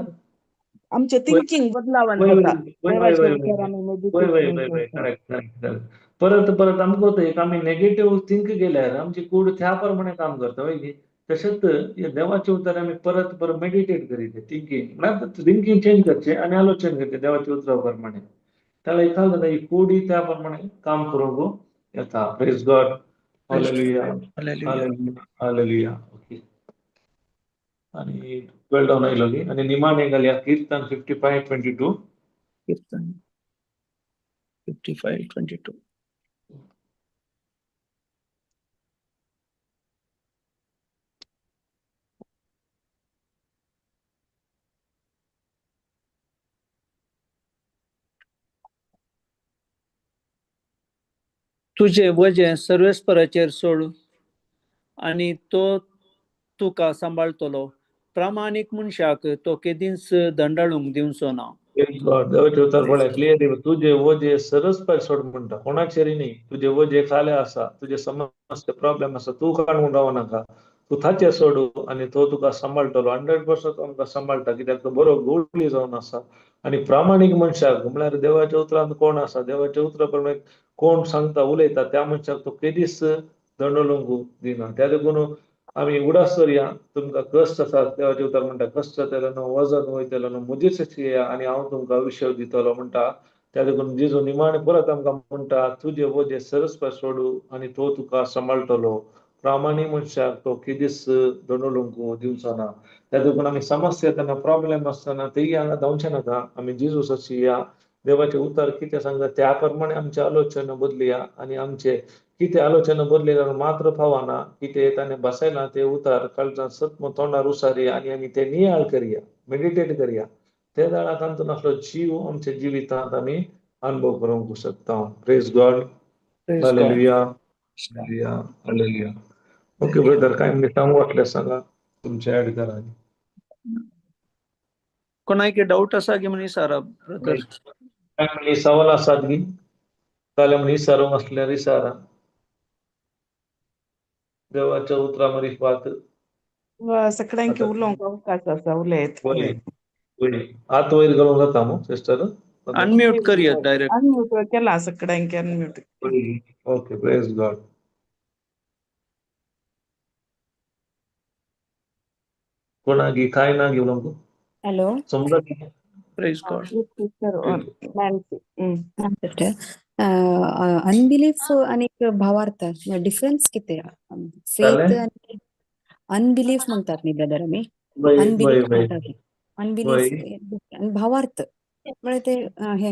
Speaker 1: आमचें थिंकींग बदलावन
Speaker 3: वय
Speaker 1: जाता
Speaker 3: वय वय
Speaker 1: देवाचे
Speaker 3: वय
Speaker 1: उतर आमी
Speaker 3: वय वय
Speaker 1: मेडिटेशन
Speaker 3: वय वय
Speaker 1: करता.
Speaker 3: Correct correct correct. परत परत आमकां कोता एक आमी नेगेटीव थिंक केल्यार आमची कूड त्या प्रमाणे काम करता वय न्ही. तशेंच देवाचे उतर आमी परत परत मेडिटेट करीत थिंकींग म्हळ्यार थिंकींग चेंज करचें आनी आलोचन करचें देवाच्या उतरा प्रमाणे. त्याला एकाल जाता ही कूड त्या प्रमाणे काम करूंक येता. Praise God, hallelujah, hallelujah, hallelujah. Okay, आनी 12 डावन आयलो न्ही. आनी निमाणे घालया कीर्तन 55:22.
Speaker 2: कीर्तन 55:22. तुझे वजें सर्वेस्पराचेर सोड आनी तो तुका सांबाळटलो. प्रामाणीक मनशाक तो केदींच दंडाळूंक दिवचो ना.
Speaker 3: देवाचे उतर पळय क्लियर, तुजे वजे सरस पाय सोड म्हणटा, कोणाचेर न्ही. तुजे वजे खाले आसा, तुजे समस्या प्रॉब्लेम आसा, तूं काडून रावो नाका, तूं ताचेर सोडू आनी तो तुका सांबाळटलो. 100% आमकां सांबाळटा, कित्याक तो बरो गोडली जावन आसा. आनी प्रामाणीक मनशाक म्हळ्यार देवाच्या उतरान कोण आसा, देवाच्या उतरा प्रमाणे कोण सांगता उलयता त्या मनशाक तो केदीच दंडलूंक दिना. त्या देखून आमी उडास करया, तुमकां कश्ट आसा, देवाचें उतर म्हणटा कश्ट जातले न्हू, वजन वयतलें न्हू, म्हजेच येया आनी हांव तुमकां विशय दितलो म्हणटा. त्या देखून जेजू निमाणें परत आमकां म्हणटा तुजे वजें सरस्पाय सोडू आनी तो तुका सांबाळटलो. प्रामाणीक मनशाक तो केदीच दंडलूंक दिवचो ना. त्या देखून आमी समस्या येतना प्रॉब्लेम आसतना तेय हांगा धांवचे नाका, आमी जेजूस या देवाचे उतर कितें सांगता त्या प्रमाणे आमचे आलोचना बदलया. आनी आमचे कितें आलोचना बदली जाल्यार मात्र पावना, कितें ताणें बसयलां ते उतर काळजांत सत्म तोंडार उसारया आनी आमी ते नियाळ करया, मेडिटेट करया. ते वेळार तातूंत आसलो जीव आमच्या जिवितांत आमी अनुभव करूंक शकता. Praise God, hallelujah, hallelujah, hallelujah. Okay brother, काय म्हणजे सांगू वाटल्यार सांगा, तुमचे ऍड करा.
Speaker 2: कोणाक डाऊट आसा की म्हण विचारा ब्रदर?
Speaker 3: काय म्हणजे सवाल आसात की जाल्यार म्हण विचारूंक आसल्यार विचारा. देवाच्या उतरा मारिफात
Speaker 1: सगळ्यांक उलोवंक अवकाश आसा, उलयत.
Speaker 3: वय वय हात वयर घालूंक जाता न्हू सिस्टर?
Speaker 2: अनम्यूट करया डायरेक्ट.
Speaker 1: अनम्यूट केला सगळ्यांक unmute.
Speaker 3: Okay, praise God. कोणाक काय ना घेवंक
Speaker 5: हॅलो,
Speaker 3: समजा.
Speaker 2: Praise God.
Speaker 1: Sister Nancy.
Speaker 5: Sister, unbelief आणि भावार्थ डिफरन्स किती? फेथ आणि अनबिलीफ म्हणतात न्ही ब्रदर आमी, अनबिलीफ म्हणतात, अनबिलीफ आणि भावार्थ म्हळ्यार ते हे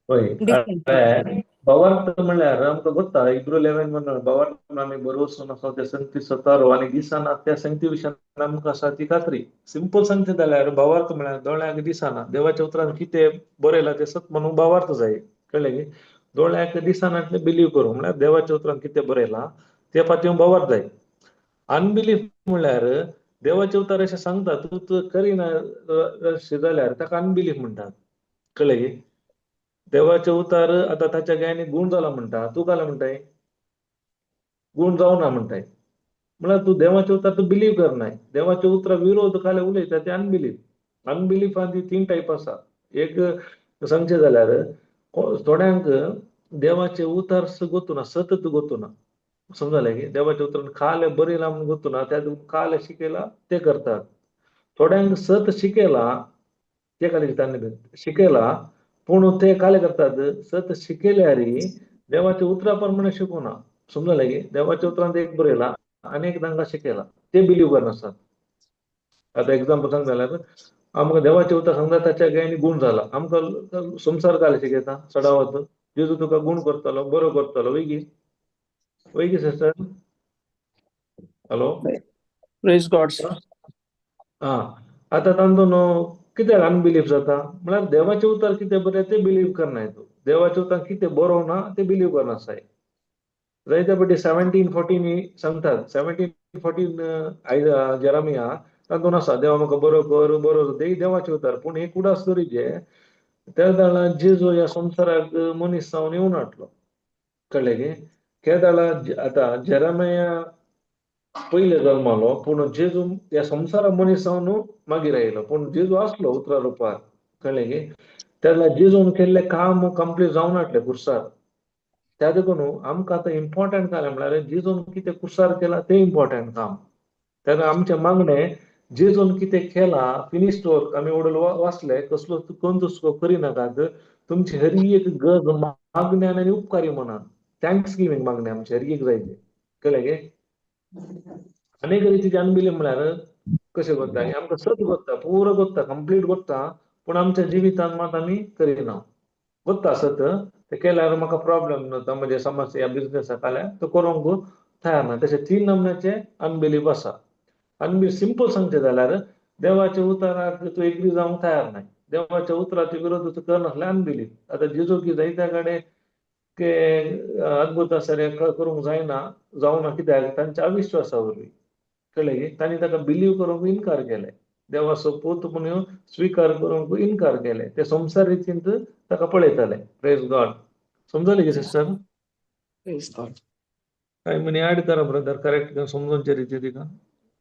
Speaker 3: हय. भावार्थ म्हणल्यार आमकां गोत्ता हिब्रू 11 म्हणून भावार्थ आमी बरोवचो आसा ते संगती सतारो आनी दिसना त्या संगती विशयान आमकां आसा ती खात्री. सिंपल सांगता जाल्यार भावार्थ म्हळ्यार दोळ्यांक दिसना देवाच्या उतरान कितें बरयलां तें सत म्हणून भावार्थ जाय, कळ्ळें की? दोळ्यांक दिसना बिलीव करूं म्हळ्यार देवाच्या उतरान कितें बरयलां ते फाटीं भावार्थ जाय. अनबिलीफ म्हणल्यार देवाचे उतर अशें सांगता तूं तूं करिना जाल्यार ताका अनबिलीफ म्हणटात, कळ्ळें की? देवाचे उतार आतां ताच्या गायनी गूण जाला म्हणटा, तूं काय म्हणटाय गूण जावना म्हणटाय, म्हळ्यार तूं देवाचे उतार तूं बिलीव करनाय. देवाचे उतरा विरोध खाले उलयता ते अनबिलीफ. अनबिलीफान ती 3 टायप आसा. एक सांगचें जाल्यार थोड्यांक देवाचे उतार गोतुना, सतत गोतुना. समजलें की देवाच्या उतरान खाले बरयलां म्हूण गोत्तू ना, त्या काले शिकयला ते करतात. थोड्यांक सत शिकयला ते खाली तांणी शिकयला, पूण ते काले करतात सत शिकयल्यार देवाच्या उतरा प्रमाणे शिकोना. समजलें की देवाच्या उतरान एक बरयला आनी एक तांकां शिकयला, ते बिलीव करनासतात. आतां एग्जाम्पल सांग जाल्यार आमकां देवाचें उतर सांगता ताच्या गायनी गूण जाला, आमकां संवसार काले शिकयता चडावत जेजू तुका गूण करतलो बरो करतलो. वैगी वैगी sister? Hello,
Speaker 2: praise God sir.
Speaker 3: आं, आतां तांचो न्हू कित्याक अनबिलीफ जाता म्हळ्यार देवाचें उतर कितें बरें तें बिलीव करनाय तूं, देवाचें उतर कितें बरो ना तें बिलीव करनासाय. जायते फावटी 1714 सांगतात, 1714 जेरामिया तातूंत आसा देवा म्हाका बरो कर बरो कर, तें देवाचें उतर. पूण एक उडास दवरीचे त्या वेळार जेजू ह्या संवसाराक मनीस जावन येवन हाडलो. कळ्ळें की केदाळा आतां जेरामिया पयले जल्मालो, पूण जेजू ह्या संवसाराक मनीस जावन मागीर आयलो, पूण जेजू आसलो उतरा रुपार. कळ्ळें की तेन्ना जेजून केल्लें काम कंप्लीट जावन हाडलें कुर्सार. त्या देखून आमकां आतां इम्पॉर्टंट काय म्हळ्यार जेजून कितें कुर्सार केलां तें इम्पॉर्टंट काम. तेन्ना आमचें मागणें जेजून कितें केलां फिनिश्ड वर्क आमी वडील वाचले, कसलो कोण करिनाकात, तुमची हरी एक गरज मागण्यान आनी उपकारी मनान thanks giving मागणें आमची हरी एक जाय तें. कळ्ळें गे? अनेक रितीचे अनबिलीफ म्हळ्यार कशें करता आमकां सत करता, पुरो करता, कंप्लीट करता, पूण आमच्या जिवितांत मात आमी करिना. करता सत ते केल्यार म्हाका प्रॉब्लम जाता, म्हजे समस्या ह्या बिजनेसाक आल्यार तो करूंक तयार ना. तशें 3 नमुन्याचे अनबिलीफ आसा. अनबिलीफ सिंपल सांगचें जाल्यार देवाच्या उतराक तूं एग्री जावंक तयार नाय, देवाच्या उतराचे विरोध तूं करनासल्यार अनबिलीफ. आतां जेजू की जायत्या कडेन ते अद्भुत आसा करूंक जायना, जावना कित्याक तांच्या अविश्वासा वरवीं. कळ्ळें की तांणी ताका बिलीव करूंक इनकार केलें, देवाचो पूत म्हणून स्विकार करूंक इनकार केलें, ते संवसार रितीन ताका पळयताले. Praise God. समजलें की सिस्टर?
Speaker 1: Praise God.
Speaker 3: काय म्हणी ऍड करा ब्रदर, करेक्ट समजूनचे रिती तिका.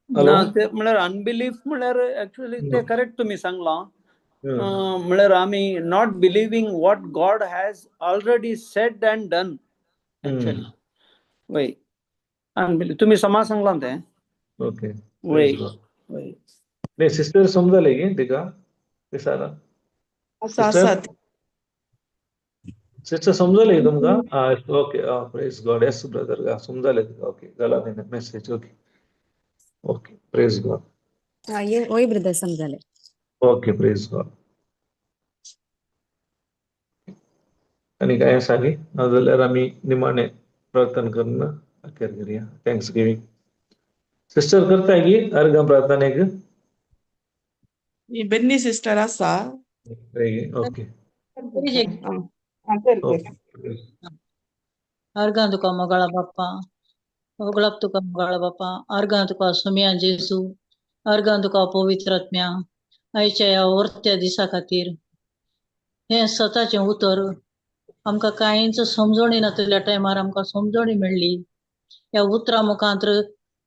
Speaker 3: हॅलो,
Speaker 2: ना ते म्हळ्यार अनबिलीफ म्हळ्यार एक्चुअली ते करेक्ट तुमी सांगलां. म्हळ्यार आमी not believing what God has already said and done actually. वय अनबिलीफ तुमी समा सांगलां तें.
Speaker 3: ओके,
Speaker 2: वय वय.
Speaker 3: नाही सिस्टर समजले की तिका दिसाला?
Speaker 1: आसा आसा
Speaker 3: सिस्टर समजले तुमकां? Okay, praise God. Yes brother, समजले तुका. ओके, जाला तेणे message. Okay okay, praise God.
Speaker 5: वय ब्रदर समजले.
Speaker 3: Okay, praise God. आनी काय आसा न्ही? नाजाल्यार आमी निमाणे प्रार्थना करून अखेर करुया. Thanks giving. Sister करताय की अर्घ प्रार्थनेक?
Speaker 1: बेन्नी सिस्टर आसा.
Speaker 3: ओके,
Speaker 1: कर कर.
Speaker 4: अर्गां तुका मोगाळा बाप्पा, मोगळाप तुका मोगाळा बाप्पा, अर्गां तुका सुम्या जेजू, अर्गां तुका पवित्र आत्म्या. आयच्या ह्या वर्त्या दिसा खातीर हें सताचें उतर आमकां कांयच समजणी नासलेल्या टायमार आमकां समजणी मेळ्ळी. ह्या उतरां मुखांत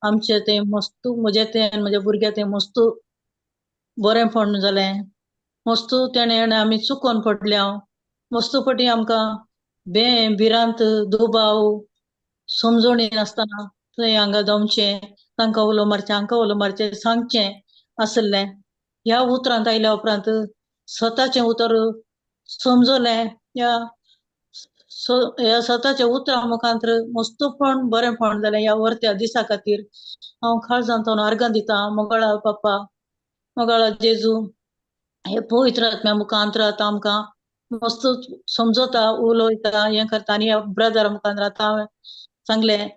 Speaker 4: आमचें तें मस्तू, म्हजें तें आनी म्हज्या भुरग्या तें मस्तू बरेंपण जालें. मस्तू तेणें आमी चुकोन पडल्या, मस्तू पटी आमकां बें भिरांत दुबाव समजणी नासतना थंय हांगा जावचें, तांकां उलो मारचें, हांकां उलो मारचें सांगचें आसलें. ह्या उतरांत आयल्या उपरांत स्वताचें उतर समजलें. ह्या ह्या स्वताच्या उतरां मुखांत मस्तूपण बरेंपण जालें. ह्या वर्त्या दिसा खातीर हांव काळजांत अर्गां दितां. मोगाळा बाप्पा, मोगाळा जेजू, हे पवित्र आत्म्या मुखांत आतां आमकां मस्त समजता, उलयता, हें करता. आनी ह्या ब्रदर मुखांत आतां हांवें सांगलें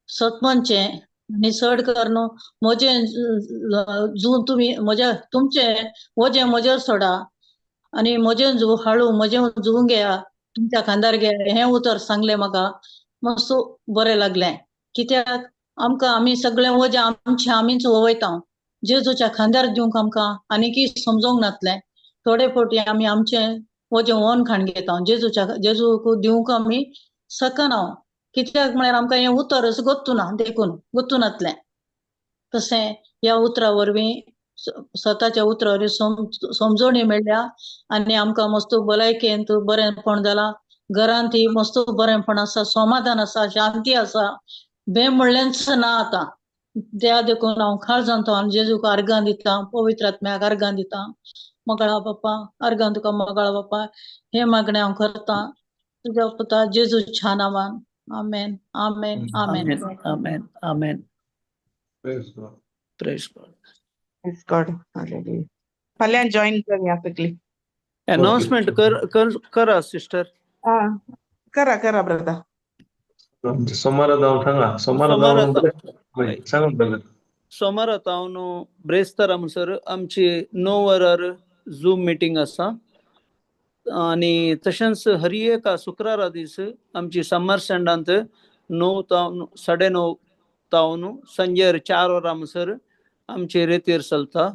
Speaker 4: सत म्हणचें आनी चड करून म्हजें जूं तुमी म्हज्या तुमचें वजें म्हजेर सोडा आनी म्हजें जू हाळू म्हजें जूं घेया, तुमच्या खांदार घेया, हें उतर सांगलें म्हाका मस्त बरें लागलें. कित्याक आमकां आमी सगळें वजें आमचें आमीच वयता, जेजूच्या खांदार दिवंक आमकां आनीकय समजोंक नासलें. थोडे फावटी आमी आमचें वजें ओन खाण घेता, जेजूच्या जेजूक दिवंक आमी शकना. कित्याक म्हळ्यार आमकां हें उतरच गोत्तू ना, देखून गोत्तू नासलें. तशें ह्या उतरा वरवीं स्वताच्या उतरा वरवीं समजोणी मेळ्ळ्या आनी आमकां मस्त भलायकेंत बरेंपण जालां. घरांत मस्त बरेंपण आसा, समाधान आसा, शांती आसा. बे म्हणलेंच ना आतां. त्या देखून हांव काळजांत हांव जेजूक अर्गां दिता, पवित्र आत्म्याक अर्गां दिता. मोगाळा बाप्पा, अर्गां तुका मोगाळा बाप्पा. हें मागणें हांव करतां तुज्या पुता जेजूच्या नांवान. आमेन, आमेन, आमेन.
Speaker 2: आमेन, आमेन, आमेन.
Speaker 3: Praise God.
Speaker 2: Praise God.
Speaker 1: Praise God. Hallelujah. फाल्यां जॉईन करया सगळी.
Speaker 2: अनाउन्समेंट कर कर करा सिस्टर.
Speaker 1: हा, करा करा ब्रदर.
Speaker 3: आमच्या सोमारा जावन सांगा, सोमारा
Speaker 2: सोमारा
Speaker 3: जावन सांगा ब्रदर.
Speaker 2: सोमारा हांव ब्रेस्तारा म्हणसर आमची 9 वरार झूम मिटींग आसा आनी तशेंच हर एका शुक्रारा दीस आमची समर स्टँडांत 9 तावन 9:30 तावन संजेर 4 वरां म्हणसर आमची रेतीर चलता.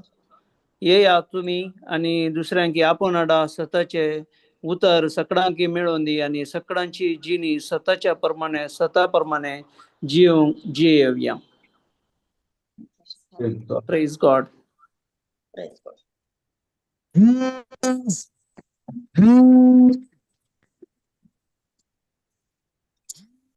Speaker 2: येया तुमी आनी दुसऱ्यांकी आपोवन हाडा. सताचे उतर सकडांकी मेळोवन दी आनी सकडांची जिणी सताच्या प्रमाणे सता प्रमाणे जिवंक जियेवया.
Speaker 3: Praise God.
Speaker 2: Praise God.
Speaker 4: Praise God.